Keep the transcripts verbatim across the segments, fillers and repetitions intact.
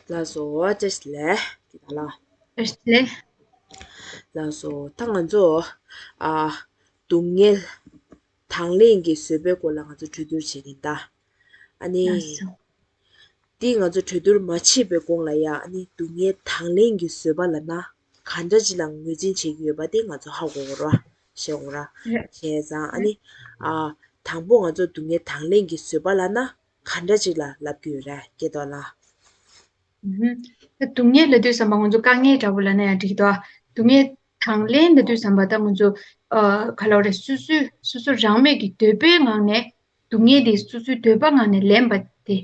ལགས་སོ། བཀྲ་ཤིས་བདེ་ལེགས། ལགས་སོ། ད་ང་ཚོ་ཨ་སྡུག་བསྔལ་དང་ལེན་གྱི་བཟོད་པའི་སྐོར་ལ་ང་ཚོ་གྲོས་བསྡུར་བྱེད་ཀྱིན་གདའ། ཨ་ནི། ལགས་སོ། འདི་ང་ཚོ་གྲོས་བསྡུར་མ་བྱེད་པའི་གོང་ལ་ཡ། ཨ་ནི་སྡུག་བསྔལ་དང་ལེན་གྱི་བཟོད་པ་ལབ་ན་ག་འདྲ་ཅིག་ལ་ངོས་འཛིན་བྱེད་ཀྱི་ཡོད་པ་དེ་ང་ཚོ་ཧ་གོ་དགོས་ར། ཤེས་དགོས་ར། རེད། བྱས་ཙང་ཨ་ནི། ཨ་དང་པོ་ང་ཚོ་སྡུག་བསྔལ་དང་ལེན་གྱི་བཟོད་པ་ལབ་ན་ག་འདྲ་ཅིག་ལ་ལབ་ཀྱི་ཡོད་རེད། སྐྱེ་དོ་ལ། ཨུ་ཧུམ། ད་སྡུག་བསྔལ་ལབ་དུས་ཙམ་པ་ང་ཚོ་དཀའ་ངལ་འདྲ་པོ་ལབ་ན་ཡང་འགྲིག་གི་འདུག་སྡུག་བསྔལ་དང་ལེན་ལབ་དུས་ཙམ་པ་ད་ང་ཚོ་ཨ་ག་ལབ་རེད། སོ་སོའི་སོ་སོ་རང་མོས་ཀྱི་འདོད་པའི་ངང་ནས་སྡུག་བསྔལ་དེ་སོ་སོའི་འདོད་པ་ངང་ནས་ལེན་པ་དེ།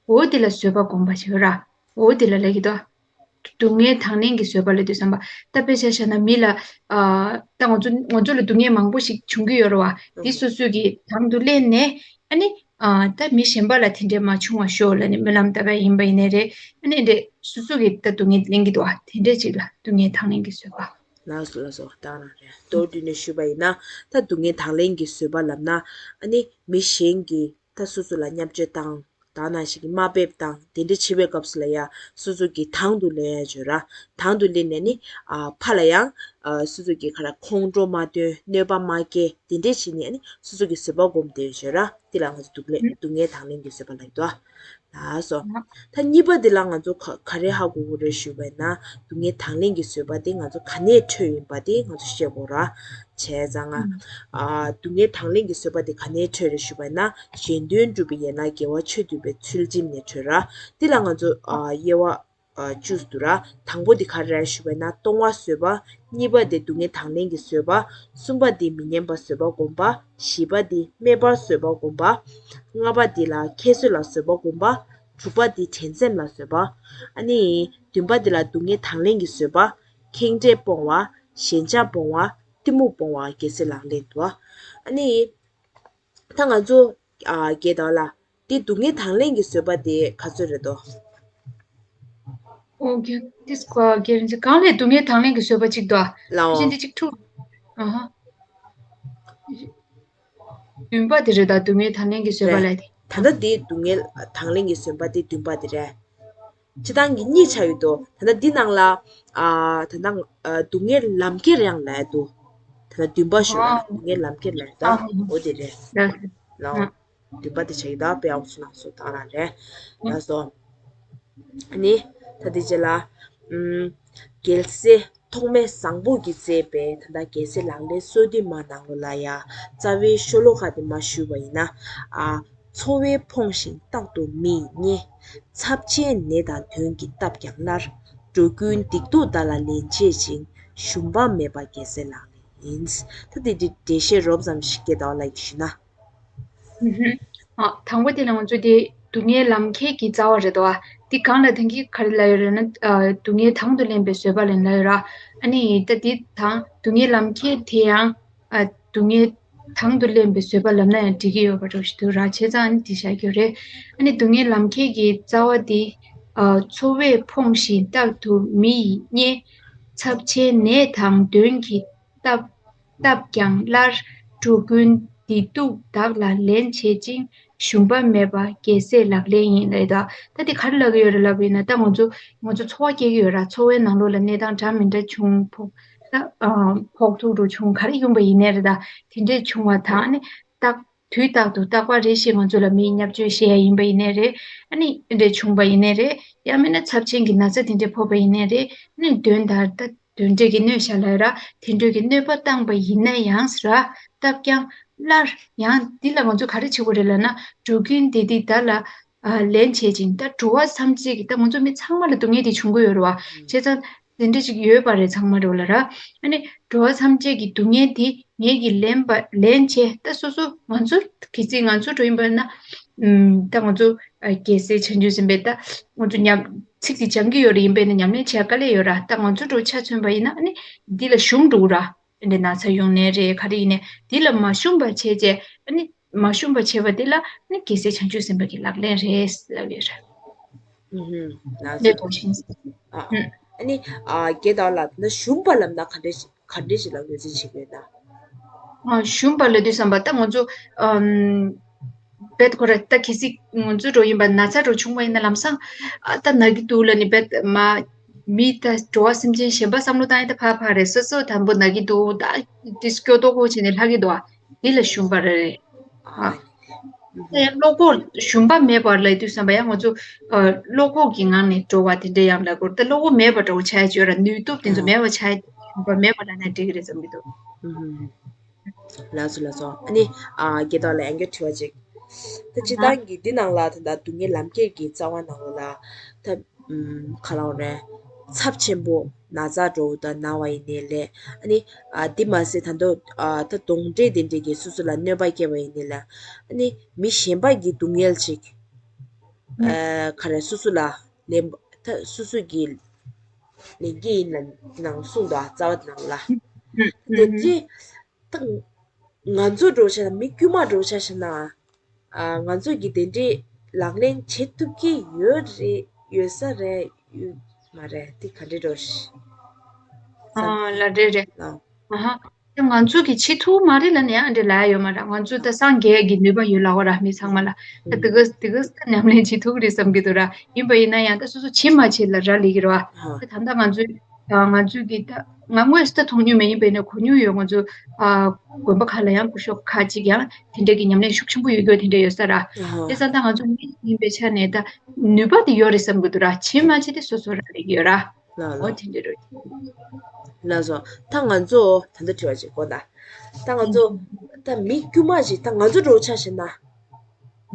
འོ་དེ་ལ་བཟོད་པ་སྒོམ་པ་ཞིག་ར། འོ་དེ་ལ་ལབ་ཀྱི་འདུག་སྡུག་བསྔལ་དང་ལེན་གྱི་བཟོད་པ་ལབ་དུས་ཙམ་པ། ད་དཔེ་ཆ་བཞག་ན་མི་ལ་ཨ་ད་ང་ཚོ་ང་ཚོ་ལ་སྡུག་བསྔལ་མང་པོ་ཞིག་བྱུང་གི་ཡོད་རེད་བ། དེ་སོ་སོ་གིས་དང་དུ་ལེན་ནས་ཨ་ནི། ཨ་ད་མི་གཞན་པ་ལ་དེ་འདྲས་མ་བྱུང་བ་ཤོག་ལབ་ནས་སྨོན་ལམ་བཏབ་པ་ཡིན་པ་ཡིན་ནའི་རེད། ཨ་ནི་འདྲས་སོ་སོ་གིས་ད་སྡུག་བསྔལ་ལེན་གྱི་འདུག་བ། དེ་འདྲས་ཅིག་ལ་སྡུག་བསྔལ་དང་ལེན་གྱི་བཟོད་པ། ལགས་སོ་ལགས་སོ། ད་རང་རེད། མདོར་བསྡུས་ནས་ཞུས་པ་ཡིན་ན། ད་སྡུག་བསྔལ་དང་ལེན་གྱི་བཟོད་པ་ལབ་ན། ཨ་ནི་མི་གཞན་གྱིས་ད་སོ་སོ་ལ་བརྙས་བཅོས་བཏང་། ད་ནང་བཞིན་གྱི་དམའ་འབེབས་བཏང་། དེ་འདྲ་བྱེད་པའི་སྐབས་སུ་ལ་ཡ་སོ་སོ་གིས་དང་དུ་ལེན་ཡ་བྱོས་ར། དང་དུ་ལེན་ནས་ནི་ཨ་ཕར་ལ་ཡང་ཨ་སོ་སོ་གིས་ག་རེ་ཁོང་ཁྲོ་མ་སྟོན། གནོད་པ་མ་སྐྱེལ། དེ་འདྲས་བྱས་ནས་ཨ་ནི་སོ་སོ་གིས་བཟོད་པ་སྒོམ་བསྡད་བྱོས་ར། དེ་ལ་ང་ཚོ་སྡུག་ལེ་སྡུག་བསྔལ་དང་ལེན་གྱི་བཟོད་པ་ལབ་ཀྱི་འདུག་ཨ། ལགས་སོ། ད་གཉིས་པ་འདི་ལ་ང་ཚོ་ག་ག་རེ་ཧ་གོ་དགོས་རེད་ཞུས་པ་ཡིན་ན། སྡུག་བསྔལ་དང་ལེན་གྱི་བཟོད་པ་དེ་ང་ཚོ་ག་ནས་འཕྲོས་ཡིན་པ་དེ་ང་ཚོ་ཤེས་དགོས་ར། བྱས་ཙང་ང་ཨ་སྡུག་བསྔལ་དང་ལེན་གྱི་བཟོད་པ་དེ་ག་ནས་འཕྲོས་རེད་ཞུས་པ་ཡིན་ན། གཞན་དོན་སྒྲུབ་པའི་ཡན་ལག་དགེ་བ་ཆོས་སྡུད་པའི་ཚུལ་ཁྲིམས་ནས་འཕྲོས་ར། འདི་ལ་ང་ཚོ་ཨ་དབྱེ་བ་ཨ་བཅུ་འདུག་ར། དང་པོ་འདི་ག་རེ་རེད་ཞུས་པ་ཡིན་ན། གཏོང་བ་བཟོད་པ། གཉིས་པ་དེ་སྡུག་བསྔལ་དང་ལེན་གྱི་བཟོད་པ། གསུམ་པ་དེ་མི་སྙན་པ་བཟོད་པ་སྒོམ་པ། བཞི་པ་དེ་སྨད་པ་བཟོད་པ་སྒོམ་པ། ལྔ་པ་དེ་ལ་ཁྱད་གསོད་ལ་བཟོད་པ་སྒོམ་པ། དྲུག་པ་དེ་དྲན་སེམས་ལ་བཟོད་པ། ཨ་ནི་བདུན་པ་དེ་ལ་སྡུག་བསྔལ་དང་ལེན་གྱི་བཟོད་པ། ཁེངས་དྲེགས་སྤོང་བ། ཞེན་ཆགས་སྤོང་བ། གཏི་མུག་སྤོང་བ། རྒྱལ་སྲས་ལག་ལེན་འདུག་ཨ་ནི། ད་ང་ཚོ་ཨ་རྒྱལ་དར་ལ། འདི་སྡུག་བསྔལ་དང་ལེན་གྱི་བཟོད་པ་དེ་ག་ཚོད་རེད་དོ། ཨོ་ཀེ། ཏིས་ཀོ་ཨ་གེ་རེན་ཅི་གང་ལས་སྡུག་བསྔལ་དང་ལེན་གྱི་བཟོད་པ་གཅིག་འདུག་ཨ། ལའོ། ཕྱིན་ཏི་གཅིག་ཐུག་ཨ་ཧ། བདུན་པ་དེ་རེད་ད། སྡུག་བསྔལ་དང་ལེན་གྱི་བཟོད་པ་རེད། ལ་དེ། ད་ལྟ་འདི་སྡུག་བསྔལ་དང་ལེན་གྱི་བཟོད་པ་དེ་བདུན་པ་དེ་རེད། སྤྱི་བཏང་གི་གཉིས་ཆགས་ཡོད་དོ། ད་ལྟ་འདི་ནང་ལ་ཨ་ད་ལྟ་ཨ་སྡུག་བསྔལ་ལམ་ཁྱེར་ཡང་ལབ་ཡ་འདུག་ད་ལྟ་བདུན་པ་ཞུ་ན་ཨ། སྡུག་བསྔལ་ལམ་ཁྱེར་ལབ་ཡ་ད། ཨ། འོ་དེ་རེད། ལ། ལའོ། ཨ། བདུན་པ་དེ་བྱ་ཡི་ད་དཔེ་ཡག་པོ་ཞིག་གནང་སོང་། ད་རང་རེད། ལགས་སོ། ནི། ད་དེ་རྗེས་ལ། ཨུམ། རྒྱལ་སྲས་ཐོགས་མེད་བཟང་པོ་གིས་མཛད་པའི་ད་ལྟ་རྒྱལ་སྲས་ལག་ལེན་སོ་བདུན་མ་ནང་ལོགས་ལ་ཡ། རྩ་བའི་ཤོ་ལོ་ཀ་དེ་མར་ཞུས་པ་ཡིན་ན། ཨ། འཚོ་བས་ཕོངས་ཤིང་རྟག་ཏུ་མི་ཡིས་བརྙས། ཚབས་ཆེན་ནད་དང་གདོན་གྱིས་བཏབ་ཀྱང་སླར། འགྲོ་ཀུན་སྡིག་སྡུག་དག་ལ་ལན་འཆད་ཅིང་། ཞུམ་པ་མེད་པ་རྒྱལ་སྲས་ལག་ལེན་ཡིན། ད་དེ་འདྲའི་འགྲེལ་བཤད་རོབ་ཙམ་ཞིག་རྒྱལ་དར་ལགས་ཀྱིས་ཞུས་ན། ཨ། དང་པོ་དེ་ལ་ང་ཚོ་དེ་སྡུག་བསྔལ་ལམ་ཁྱེར་གྱི་རྩ་བ་རེད་དོ། ཨ། དེ་གང་ལ་ད་གིན་ག་རེ་ལབ་ཡོད་རེད་ན། ཨ། སྡུག་བསྔལ་དང་དུ་ལེན་པའི་བཟོད་པ་ལབ་ཡོད་ར། ཨ་ནི་ད་དེ་དང་སྡུག་བསྔལ་ལམ་ཁྱེར་དེ་ཡང་། ཨ། སྡུག་བསྔལ་དང་དུ་ལེན་པའི་བཟོད་པ་ལབ་ན་ཡང་འགྲིག་གི་ཡོད་པ་འདྲ་ཞིག་འདུག་ར། བྱས་ཙང་ཨ་ནི་དེ་བཞག་རྒྱུ་རེད། ཨ་ནི་སྡུག་བསྔལ་ལམ་ཁྱེར་གྱི་རྩ་བ་དེ། ཨ། འཚོ་བས་ཕོངས་ཤིང་རྟག་ཏུ་མི་ཡིས་བརྙས། ཚབས་ཆེན་ནད་དང་གདོན་གྱིས་བཏབ། བཏབ་ཀྱང་སླར། འགྲོ་ཀུན་སྡིག་སྡུག་དག་ལ་ལན་འཆད་ཅིང་། ཞུམ་པ་མེད་པ་རྒྱལ་སྲས་ལག་ལེན་ཡིན་ལབ་ཡོད་ད། ད་དེ་ག་རེ་ལབ་ཀྱི་ཡོད་རེད་ལབ་པ་ཡིན་ན། ད་ང་ཚོ་ང་ཚོ་འཚོ་བ་སྐྱེལ་གྱི་ཡོད་ར། འཚོ་བའི་ནང་ལོགས་ལ་གནས་སྟངས་འདྲ་མི་འདྲ་བྱུང་ཕོག་ད་ཨ་ཕོག་ཐུག་འགྲོ་བྱུང་ག་རེ་ཡིན་པ་ཡིན་ནའི་རེད་ད། དེ་འདྲས་བྱུང་བ་དང་ནི་རྟག་དུས་རྟག་ཏུ་རྟག་པ་རེ་ཞིག་ང་ཚོ་ལ་མིས་བརྙས་བཅོས་བྱེད་ཡ་ཡིན་པ་ཡིན་ནའི་རེད། ཨ་ནི་འདྲས་བྱུང་བ་ཡིན་ནའི་རེད། ཡང་མིན་ན་ཚབས་ཆེན་གྱི་ན་ཚ་དེ་འདྲས་ཕོག་པ་ཡིན་ནའི་རེད། ཨ་ནི་གདོན་དང་ད། གདོན་འདྲེ་གིས་གནོད་བཞག་ལབ་ཡོད་ར། དེ་འདྲ་གི་གནོད་པ་བཏང་པ་ཡིན་ན་ཡང་ཟེར་ར། བཏབ་ཀྱང་སླར་ཡང་འདི་ལ་ང་ཚོས་ག་རེ་བྱེད་དགོས་རེད་ལབ་ན། འགྲོ་ཀུན་བདེ་སྡུག་དག་ལ་ཨ་ལན་འཆད་ཅིང་། ད་འགྲོ་བ་ཐམས་ཅད་ཀྱི། ད་ང་ཚོ་མི་ཚང་མ་ལ་སྡུག་བསྔལ་དེ་བྱུང་གི་ཡོད་རེད་བ། བྱས་ཙང་དེ་འདྲ་ཅིག་ཡོད་པ་རེད་ཚང་མ་རེད་བ་ལ་ར། ཨ་ནི་འགྲོ་བ་ཐམས་ཅད་ཀྱི་སྡུག་བསྔལ་དེ་ངེད་ཀྱིས་ལན་པ་ལན་བྱས། ད་སོ་སོ་ང་ཚོ་གལ་སྲིད་ང་ཚོ་འགྲོ་ཡིན་པ་ན། ཨུམ། ད་ང་ཚོ་ཨ་རྒྱལ་སྲས་བྱང་ཆུབ་སེམས་དཔའི་ད་ང་ཚོ་ཉམས། ཚིག་དེ་སྦྱང་གི་ཡོད་རེད། ཡིན་པས་ན་ཉམས་ལེན་བྱེད་དཀའ་ལས་ཡོད་ར། ད་ང་ཚོ་འགྲོ་ཆ་མཚོན་པ་ཡིན་ན་ཨ་ནི་འདི་ལ་ཞུམ་འགྲོ་ར། ཨ་ནི་ན་ཚ་ཡོང་ནའི་རེད། ག་རེ་ཡིན་ནའི་འདི་ལ་མ་ཞུམ་པ་བྱས་བྱས། ཨ་ནི་མ་ཞུམ་པ་བྱས་པ་འདི་ལ་ཨ་ནི་རྒྱལ་སྲས་བྱང་ཆུབ་སེམས་དཔའ་གི་ལག་ལེན་རེད་ལབ་ཡོད་ར། ཨུ་ཧུམ། ལགས་སོ། ལེགས་པོ་ཞིང་། ཨ། ཨུ། ཨ་ནི་ཨ་རྒྱལ་དར་ལགས་ན་ཞུམ་པ་ལབ་ན་ག་འདྲས་ཤིག་ག་འདྲས་ཤིག་ལ་ངོས་འཛིན་བྱེད་ཀྱི་ཡོད་ན། ཨ། ཞུམ་པ་ལབ་དུས་ཙམ་པ་ད་ང་ཚོ་ཨམ། རྦད་ཁོ་ར་ད་གལ་སྲིད་ང་ཚོ་འགྲོ་ཡིན་པ་ན་ཚ་འགྲོ་བྱུང་བ་ཡིན་ན་ལམ་སང་ཨ་ད་ན་གི་འདུག་ལ་ནི་རྦད་མ་མི་ད་འགྲོ་བ་སེམས་ཅན་གཞན་པ་བསམ་བློ་བཏང་ཡིན་ད་ཕ་ཕ་རེད་སོ་སོ་དང་པོ་ན་གི་འདུག་ད་དེ་སྐྱོ་ཏོག་ཁོ་བྱས་ནས་ལྷག་གི་འདུག་ཨ་འདི་ལ་ཞུམ་པ་རེད་ཨ། ཨ་ནི། ཨ་ཡ་བློ་ཁོག་ཞུམ་པ་མེད་པར་ལབ་དུས་ཙམ་པ་ཡང་ང་ཚོ་ཨ་བློ་ཁོག་གི་ངང་ནས་འགྲོ་བ་དེ་འདྲ་ཡང་ལབ་དགོས་རེད་ད་བློ་ཁོག་མེད་པ་འདྲ་བོ་ཆགས་ཡ་ཅིག་ཡོད་ར་ནུས་སྟོབས་དེ་ཚོ་ཨ་མེད་པ་ཆགས་ཡ་ཞུམ་པ་མེད་པ་ལབ་ན་འགྲིག་གི་རེད་བསམ་གྱི་འདུག་ཨུ་ཧུམ། ལགས་སོ་ལགས་སོ། ཨ་ནི་ཨ་དགེ་ལྡོག་ལ་ཡང་བསྐྱར་དྲི་བ་ཅིག་ད་སྤྱིར་བཏང་གི་འདི་ནང་ལ་ད་ལྟ་སྡུག་བསྔལ་ལམ་ཁྱེར་གྱི་རྩ་བ་ནང་ལོགས་ལ་ད་ཨུམ་ག་ལབ་དགོས་རེད། ཚབས་ཆེན་པོ་ན་ཚ་འདྲ་བོ་དང་ན་བ་ཡིན་ནའི་ལས་ཨ་ནི་ཨ་འདི་མ་ཟད་ད་དུང་ཨ་ད་གདོན་འདྲེ་དེ་འདྲས་ཀྱིས་སོ་སོ་ལ་གནོད་པ་བསྐྱལ་བ་ཡིན་ནའི་ལས་ཨ་ནི་མི་གཞན་པ་གི་སྡུག་བསྔལ་ཅིག་ཨ་ག་རེ་སོ་སོ་ལ་ལན་ད་སོ་སོ་གི་ལན་གྱི་ཡིན་ལ་ནང་གསུངས་འདུག་ཨ་རྩ་བ་དེ་ནང་ལ་དེ་འདྲས། ད་ང་ཚོ་འདྲ་བོ་ཆ་ན་མི་དཀྱུས་མ་འདྲ་བོ་ཆ་བཞག་ན། ཨ་ང་ཚོ་གི་དེ་འདྲའི་ལག་ལེན་བྱེད་ཐུབ་ཀྱི་ཡོད་རེད་ཡོད་ས་རེད་ཡོད་མ་རེད་དེ་ག་འདྲ་འདྲ་བོ་ཞིག་ཨ་ལ་རེད་རེད། ཨ་ཨ་ཧ། ད་ང་ཚོ་གི་བྱེད་ཐུབ་མ་རེད་ལ་ནི་ཨ་འདྲ་ལ་ཡོད་མ་རེད་ང་ཚོ་ད་སངས་རྒྱས་ཀྱི་ནུས་པ་ཡོད་ལ་བ་ར་མི་ཚང་མ་ལ་ད་དེ་ག་དེ་ག་ས་ཉམས་ལེན་བྱེད་ཐུབ་ཀྱི་རེད་བསམ་གྱི་འདུག་ར་ཡིན་པ་ཡིན་ན་ཡང་ད་སོ་སོ་བྱེད་མ་བྱེད་ལ་རག་ལས་ཀྱི་རེད་བ་ད་ད་ལྟ་ང་ཚོའི། ང་ཚོས་ཀྱི་ད་ང་དངོས་སུ་ད་མཐོང་མྱོང་མེད་ཡིན་པས་ན་གོ་མྱོང་ཡོད་ང་ཚོ་ཨ་དགོན་པ་ཁག་ལ་ཡང་སྐུ་ཞབས་ཁག་ཅིག་ཡང་དེ་འདྲ་གི་ཉམས་ལེན་ཤུགས་ཆེན་པོ་ཡོད་རྒྱུ་དེ་འདྲ་ཡོད་ས་ར། ཨ་ཧ། དེ་ཙང་ད་ང་ཚོ་མི་ཡིན་པའི་ཆ་ནས་ད་ནུས་པ་དེ་ཡོད་རེད་བསམ་གི་འདུག་ར་བྱེད་མ་བྱེད་དེ་སོ་སོ་ར་རེད་ཡོད་ར། ལགས་ལགས། འོ་དེ་འདྲ་རེད། ལགས་སོ་ད་ང་ཚོ་ད་ལྟ་དྲི་བ་ཅིག་གོ་ད། ད་ང་ཚོ་ད་མི་དཀྱུས་མ་ཞིག་ད་ང་ཚོ་འདྲ་བོ་ཆ་བཞག་ན།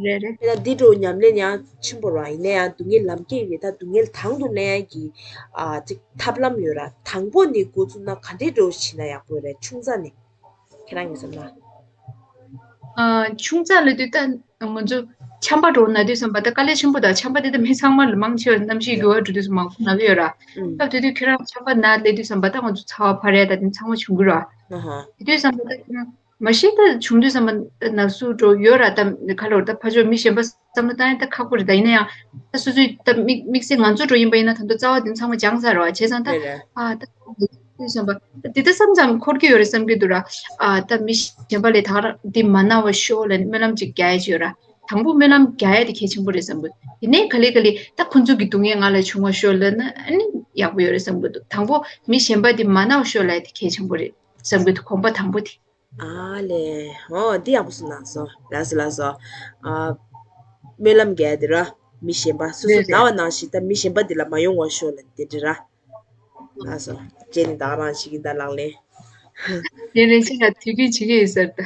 རེད་རེད། ད་འདི་འདྲ་བོ་ཉམས་ལེན་ཡང་ཆེན་པོ་ར་ཡིན་ན་ཡང་སྡུག་བསྔལ་ལམ་ཁྱེར་ཡིན་ད་སྡུག་བསྔལ་དང་དུ་ལེན་ཡག་གི་ཨ་ཅིག་ཐབས་ལམ་ཡོད་ར་དང་པོ་ནི་འགོ་བཙུགས་ན་ག་འདྲའི་འདྲ་བོ་བྱེད་ན་ཡག་པོ་རེད་ཆུང་ཙག་ནས་ཁྱེད་རང་གིས་བསམ་ན། ཨ་ཆུང་ཙག་ལབ་དུས་ད་ང་ཚོ་ཆམ་པ་འདྲ་བོ་ན་དུས་ཙམ་པ་ད་དཀའ་ལས་ཆེན་པོ་དང་ཆམ་པ་དེ་ད་མི་ཚང་མ་ལ་མང་ཆེ་བ་གནམ་གཤིས་འགྱུར་བ་འགྲོ་དུས་སུ་མང་པོ་ན་གི་ཡོད་ར། ཨུམ། སྐབས་དེ་དུས་ཁྱེད་རང་ཆམ་པ་ན་སླེབས་དུས་ཙམ་པ་ད་ང་ཚོ་ཚ་བ་འཕར་ཡ་ད་དེ་ཚང་མ་བྱུང་གི་ར། ཨ་ཧ། དེ་དུས་ཙམ་པ་ད་ཁྱེད་རང་མ་གཞི་ད་བྱུང་དུས་ཙམ་པ་ན་ཟུག་འགྲོ་ཡོད་ར་ད་ཁ་ལོར་ད་ཕར་ཕྱོགས་མི་གཞན་པ་བསམ་བློ་བཏང་ཡ་ད་ཁག་པོ་རེད་ད་ཡིན་ན་ཡང་ད་སོ་སོའི་ད་དམིགས་དམིགས་བསལ་ང་ཚོ་འགྲོ་ཡིན་པ་ཡིན་ན་ད་དུང་རྩ་བ་དེ་ཚང་མ་སྦྱངས་ཚར་ར་བ་བྱས་ཙང་ད་རེད་རེད། ཨ་ད་དུས་ཙམ་པ་ད་དེ་ད་བསམ་ཙམ་འཁོར་གྱི་ཡོད་རེད་བསམ་གྱི་འདུག་ར། ཨ་ད་མི་གཞན་པ་ལས་ད་ག་རང་འདི་མ་ན་བ་ཤོག་ལ་སྨོན་ལམ་ཅིག་རྒྱག་ཡ་ཅིག་ཡོད་ར། དང་པོ་སྨོན་ལམ་རྒྱག་ཡ་དེ་གལ་ཆེན་པོ་རེད་བསམ་གྱི་འདུག་དེ་ནས་ག་ལེ་ག་ལེ་ད་ཁོ་ཚོ་གི་སྡུག་བསྔལ་ང་ལ་བྱུང་བ་ཤོག་ལབ་ན་ཨ་ནི་ཡག་པོ་ཡོད་རེད་བསམ་གྱི་འདུག་དང་པོ་མི་གཞན་པ་དེ་མ་ན་བ་ཤོག་ལབ་ཡ་དེ་གལ་ཆེན་པོ་རེད། བསམ་གྱི་འདུག་གོམ་པ་དང་པོ་དེ། ཨ་ལས། ཨོ་འདི་ཡག་པོ་གསུངས་གནང་སོང་། ལགས་སོ་ལགས་སོ། ཨ་སྨོན་ལམ་རྒྱག་ཡ་དེ་ར། མི་གཞན་པ་སོ་སོ་རེད་ན་རེད། བ་ནང་བཞིན་ད་མི་གཞན་པ་འདི་ལ་མ་ཡོང་བ་ཤོག་ལ་དེ་འདྲ་ར། ལགས་སོ། རྗེས་ནི་ད་ག་རང་བྱེད་ཀྱིན་ད་ལག་ལེན། དེ་རིང་ཕྱི་ལ་དུས་རྒྱུན་བྱེད་ཀྱི་ཡོད་ཟེར་ད།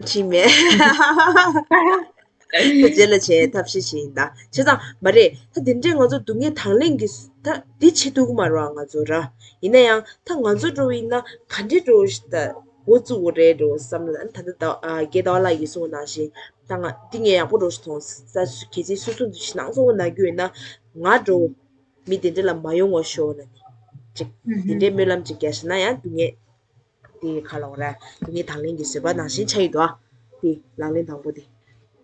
ཕྱི་མེད། ད་རྗེས་ལ་བྱས་ཐབས་ཤེས་བྱེད་ཡིན་ད། བྱས་ཙང་མ་རེད་ད་དེ་འདྲས་ང་ཚོ་སྡུག་བསྔལ་དང་ལེན་གྱི་ད་འདི་བྱེད་ཐུབ་ཀྱི་མ་རེད་བ་ང་ཚོ་ར། ཡིན་ན་ཡང་ད་ང་ཚོ་འགྲོ་བ་ཡིན་ན་ག་འདྲས་འགྲོ་ཞིག་ད་འགོ་བཙུགས་དགོས་རེད་འགྲོ་བསམ་ལ་ད་ད་ད་རྒྱལ་དར་བ་ལགས་ཀྱིས་གསུངས་ནང་བཞིན་ད་ང་འདི་ངས་ཡག་པོ་འགྲོ་ཞིག་མཐོང་ས་གལ་སྲིད་སོ་སོ་འདི་ཞིག་ནང་སོང་ན་རྒྱུ་ཡིན་ན་ང་འགྲོ། མི་དེ་འདྲ་ལ་མ་ཡོང་བ་ཤོག་ལ་ནི། ཅིག་ཨུ་དེ་ཧུམ། འདྲའི་སྨོན་ལམ་ཅིག་རྒྱག་ཤེས་ན་ཡང་སྡུག་བསྔལ། དེ་ག་ལ་འོ་ར་སྡུག་བསྔལ་དང་ལེན་གྱི་བཟོད་པ་ནང་བཞིན་ཆགས་ཡོད་དོ། དེ་ལག་ལེན་དང་པོ་དེ།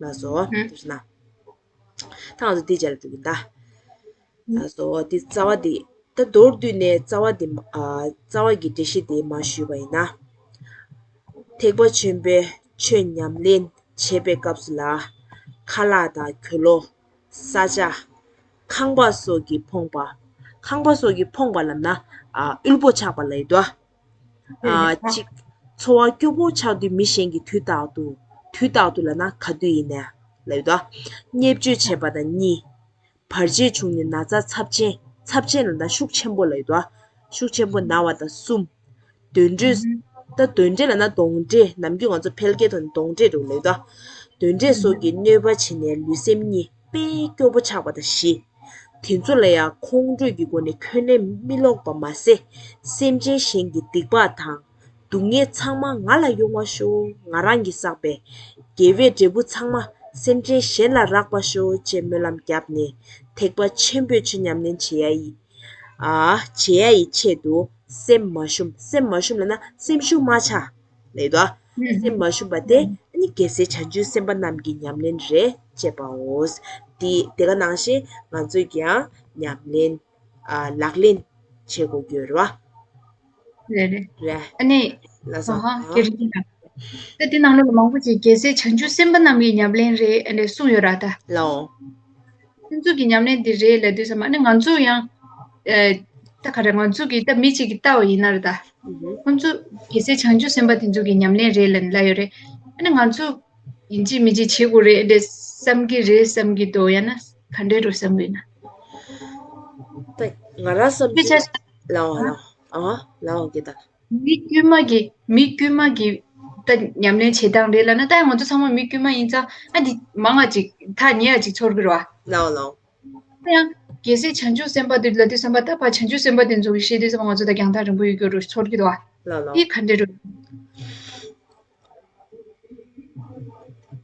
ལགས་སོ། ཨུ། དེ་ན། ད་ང་ཚོ་དེ་བྱ་ལ་འགྲོ་གི་ད། ཨུ། ལགས་སོ་དེ་རྩ་བ་དེ། ད་མདོར་བསྡུས་ནས་རྩ་བ་དེ་མ་ཨ་རྩ་བ་གི་འགྲེལ་བཤད་དེ་མར་ཞུས་པ་ཡིན་ན། ཐེག་པ་ཆེན་པོའི་ཆོས་ཉམས་ལེན་བྱེད་པའི་སྐབས་སུ་ལ། ཁ་ལག་དང་གྱོ་ལོ། ས་ཆ། ཁང་པ་སོགས་ཀྱིས་ཕོངས་པ། ཁང་པ་སོགས་ཀྱིས་ཕོངས་པ་ལབ་ན། ཨ་དབུལ་པོ་ཆགས་པ་ལ་ཡོད་དོ། ཨ་གཅིག་འཚོ་བ་སྐྱོ་པོ་ཆགས་དུས་མི་གཞན་གྱིས་དུས་རྟག་ཏུ། དུས་རྟག་ཏུ་ལབ་ན་ག་དུས་ཡིན་ནའི་ལབ་ཡོད་དོ། བརྙས་བཅོས་བྱས་པ་དང་གཉིས། བར་ཆད་བྱུང་ནས་ན་ཚ་ཚབས་ཆེན། ཚབས་ཆེན་ལབ་ན་ཤུགས་ཆེན་པོ་ལབ་ཡོད་དོ། ཤུགས་ཆེན་པོ་ན་བ་དང་གསུམ། གདོན་འདྲེ། ད་གདོན་འདྲེ་ལབ་ན་གདོན་འདྲེ་ནམ་རྒྱུན་ང་ཚོ་ཕལ་སྐད་ཐོག་ནས་གདོན་འདྲེ་འདྲ་བོ་ལབ་ད། གདོན་འདྲེ་སོགས་ཀྱིས་གནོད་པ་བྱས་ནས་ལུས་སེམས་གཉིས་དཔེ་སྐྱོ་པོ་ཆགས་པ་དང་བཞི། དེ་ཚོ་ལ་ཡང་ཁོང་ཁྲོ་གི་སྒོ་ནས་འཁོན་ལན་མི་སློག་པ་མ་ཟད་སེམས་ཅན་གཞན་གྱི་སྡིག་པ་དང་སྡུག་བསྔལ་ཚང་མ་ང་ལ་ཡོང་བ་ཤོག་ང་རང་གིས་བསགས་པའི་དགེ་བའི་འབྲས་བུ་ཚང་མ་སེམས་ཅན་གཞན་ལ་རག་པ་ཤོག་ཅེས་སྨོན་ལམ་བརྒྱབ་ནས་ཐེག་པ་ཆེན་པོའི་ཆོས་ཉམས་ལེན་བྱེད་ཡ་ཡི། ཨ། བྱེད་ཡ་ཡི་ཆེད་དུ་སེམས་མ་ཞུམ། སེམས་མ་ཞུམ་ལབ་ན་སེམས་ཤུགས་མ་ཆག་ལབ་ཡོད་དོ། སེམས་མ་ཞུམ་པ་དེ་ཨ་ནི་རྒྱལ་སྲས་བྱང་ཆུབ་སེམས་དཔའ་རྣམས་ཀྱི་ཉམས་ལེན་རེད་ཅེས་པའོ། དེ་དེ་ག་ནང་བཞིན་ང་ཚོས་ཀྱང་ཉམས་ལེན་ཨ་ལག་ལེན་བྱེད་དགོས་ཀྱི་ཡོད་རེད་བ། རེད་རེད། རེད། ཨ་ནི། ལགས་སོ། ཨ་ཧ། ཨ། སྐད་རིགས་ཀྱི་ནང་། ད་འདི་ནང་ལོགས་ལ་མང་པོ་ཅིག་རྒྱལ་སྲས་བྱང་ཆུབ་སེམས་དཔའ་རྣམས་ཀྱི་ཉམས་ལེན་རེད་ཨ་ནི་གསུངས་ཡོད་ར་ད། ལའོ། ཁོང་ཚོ་གི་ཉམས་ལེན་འདི་རེད་ལབ་དུས་ཙམ་པ་ཨ་ནི་ང་ཚོ་ཡང་ཨ་ད་ག་རེ་ང་ཚོ་གི་ད་མི་གཅིག་གིས་ལྟ་བ་ཡིན་ན་ར་ད། ཁོང་ཚོ་རྒྱལ་སྲས་བྱང་ཆུབ་སེམས་དཔའ་དེ་ཚོ་གི་ཉམས་ལེན་རེད་ལབ་ལབ་ཡོད་རེད། ཨ་ནི་ང་ཚོ་ཡིན་གཅིག་མིན་གཅིག་བྱེད་དགོས་རེད་འདྲ་བསམ་གྱི་རེད་བསམ་གྱི་འདུག་ཡང་ན་ག་འདྲ་འགྲོ་བསམ་གྱི་ཡིན་ན། ད་ང་རང་བསམ་དཔེ་ཆ་ཚོད་ལའོ་ལའོ་ཨ་ལའོ་གི་ད། མི་དཀྱུས་མ་གི་མི་དཀྱུས་མ་གི་ད་ཉམས་ལེན་བྱེད་སྟངས་རེད་ལབ་ན་ད་ང་ཚོ་ཚང་མ་མི་དཀྱུས་མ་ཡིན་ཙང་ཨ་འདི་མང་ང་ཅིག་ཐག་ཉེ་ཡ་ཅིག་ཚོར་གི་རེད་བ། ལའོ་ལའོ། ད་ཡང་རྒྱལ་སྲས་བྱང་ཆུབ་སེམས་དཔའ་དེ་ལ་དུས་བསམ་པ་ད་ཕ་བྱང་ཆུབ་སེམས་དཔའ་དེ་ཚོ་གི་ཤེས་དུས་བསམ་པ་ང་ཚོ་ད་རྒྱང་ཐག་རིང་པོ་ཡོད་གི་རེད་ཚོར་གི་འདུག་བ། ལའོ་ལའོ། འདི་ག་འདྲ་རེད།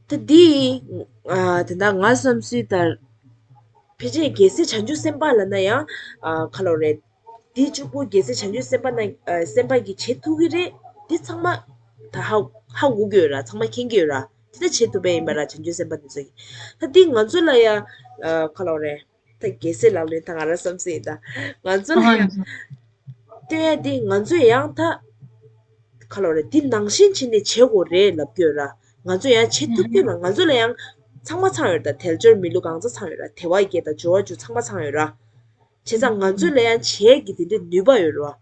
ད་འདི་ཨ་དེ་འདྲ་ང་བསམ་སྲིད་ལྟར། ཕལ་ཆེར་རྒྱལ་སྲས་བྱང་ཆུབ་སེམས་དཔའ་ལབ་ན་ཡང་ཨ་ག་ལབ་རེད། འདི་གཅིག་པུ་རྒྱལ་སྲས་བྱང་ཆུབ་སེམས་དཔའ་ན་ཨ་སེམས་དཔའ་གིས་བྱེད་ཐུབ་ཀྱི་རེད། འདི་ཚང་མ་ད་ཧ་ཧ་གོ་གི་ཡོད་ར་ཚང་མ་མཁྱེན་གྱི་ཡོད་ར། དེ་ད་བྱེད་ཐུབ་པ་ཡིན་པ་ར་བྱང་ཆུབ་སེམས་དཔའ་དེ་ཚོ་གིས། ད་འདི་ང་ཚོ་ལ་ཡ་ཨ་ག་ལབ་རེད། ད་རྒྱལ་སྲས་ལབ་ནས་ད་ང་རང་བསམ་སྲིད་ཡིན་ད། ང་ཚོ་ལ་ཡ་སྟོན་ཡ་འདི་ང་ཚོས་ཡང་ད་ག་ལབ་རེད། འདི་ནང་བཞིན་བྱས་ནས་བྱེད་དགོས་རེད་ལབ་ཀྱི་ཡོད་ར། ང་ཚོ་ཡང་བྱེད་ཐུབ་ཀྱི་ཡོད་ར། ང་ཚོ་ལ་ཡང་ཚང་མ་ཚང་ཡོད་ར། ད་དལ་འབྱོར་མི་ལུས་གང་ཚང་ཚང་ཡོད་ར། དལ་བ་བརྒྱད་དང་འབྱོར་བ་བཅུ་ཚང་མ་ཚང་ཡོད་ར། བྱས་ཙང་ང་ཚོ་ལ་ཡང་བྱེད་ཀྱི་དེ་འདྲའི་ནུས་པ་ཡོད་ར།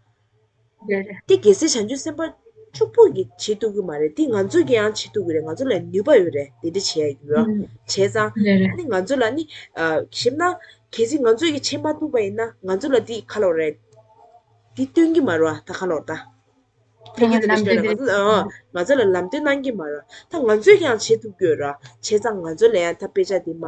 རེད་རེད། དེ་རྒྱལ་སྲས་བྱང་ཆུབ་སེམས་དཔའ་གཅིག་པུ་གིས་བྱེད་ཐུབ་ཀྱི་མ་རེད། དེ་ང་ཚོས་ཀྱིས་ཡང་བྱེད་ཐུབ་ཀྱི་རེད། ང་ཚོ་ལ་ནུས་པ་ཡོད་རེད། དེ་འདྲ་བྱེད་ཡ་ཡོད། ཨུམ། བྱས་ཙང་རེད་རེད། ཨ་ནི་ང་ཚོ་ལ་ནི་ཨ་ཞིབ་ན་གལ་སྲིད་ང་ཚོས་ཀྱིས་བྱེད་མ་ཐུབ་པ་ཡིན་ན་ང་ཚོ་ལ་དེ་ག་ལབ་རེད། དེ་སྟོན་གྱི་མ་རེད་བ། ད་ག་ལབ་རེད་ད། ཕ་གི་དེ་འདྲ་ལམ་སྟོན་ང་ཚོ་ཨ་ང་ཚོ་ལ་ལམ་སྟོན་གནང་གི་མ་རེད། ད་ང་ཚོས་ཀྱང་བྱེད་ཐུབ་ཀྱི་ཡོད་ར། བྱས་ཙང་ང་ཚོ་ལ་ཡང་ད་དཔེ་ཆ་དེ་མ་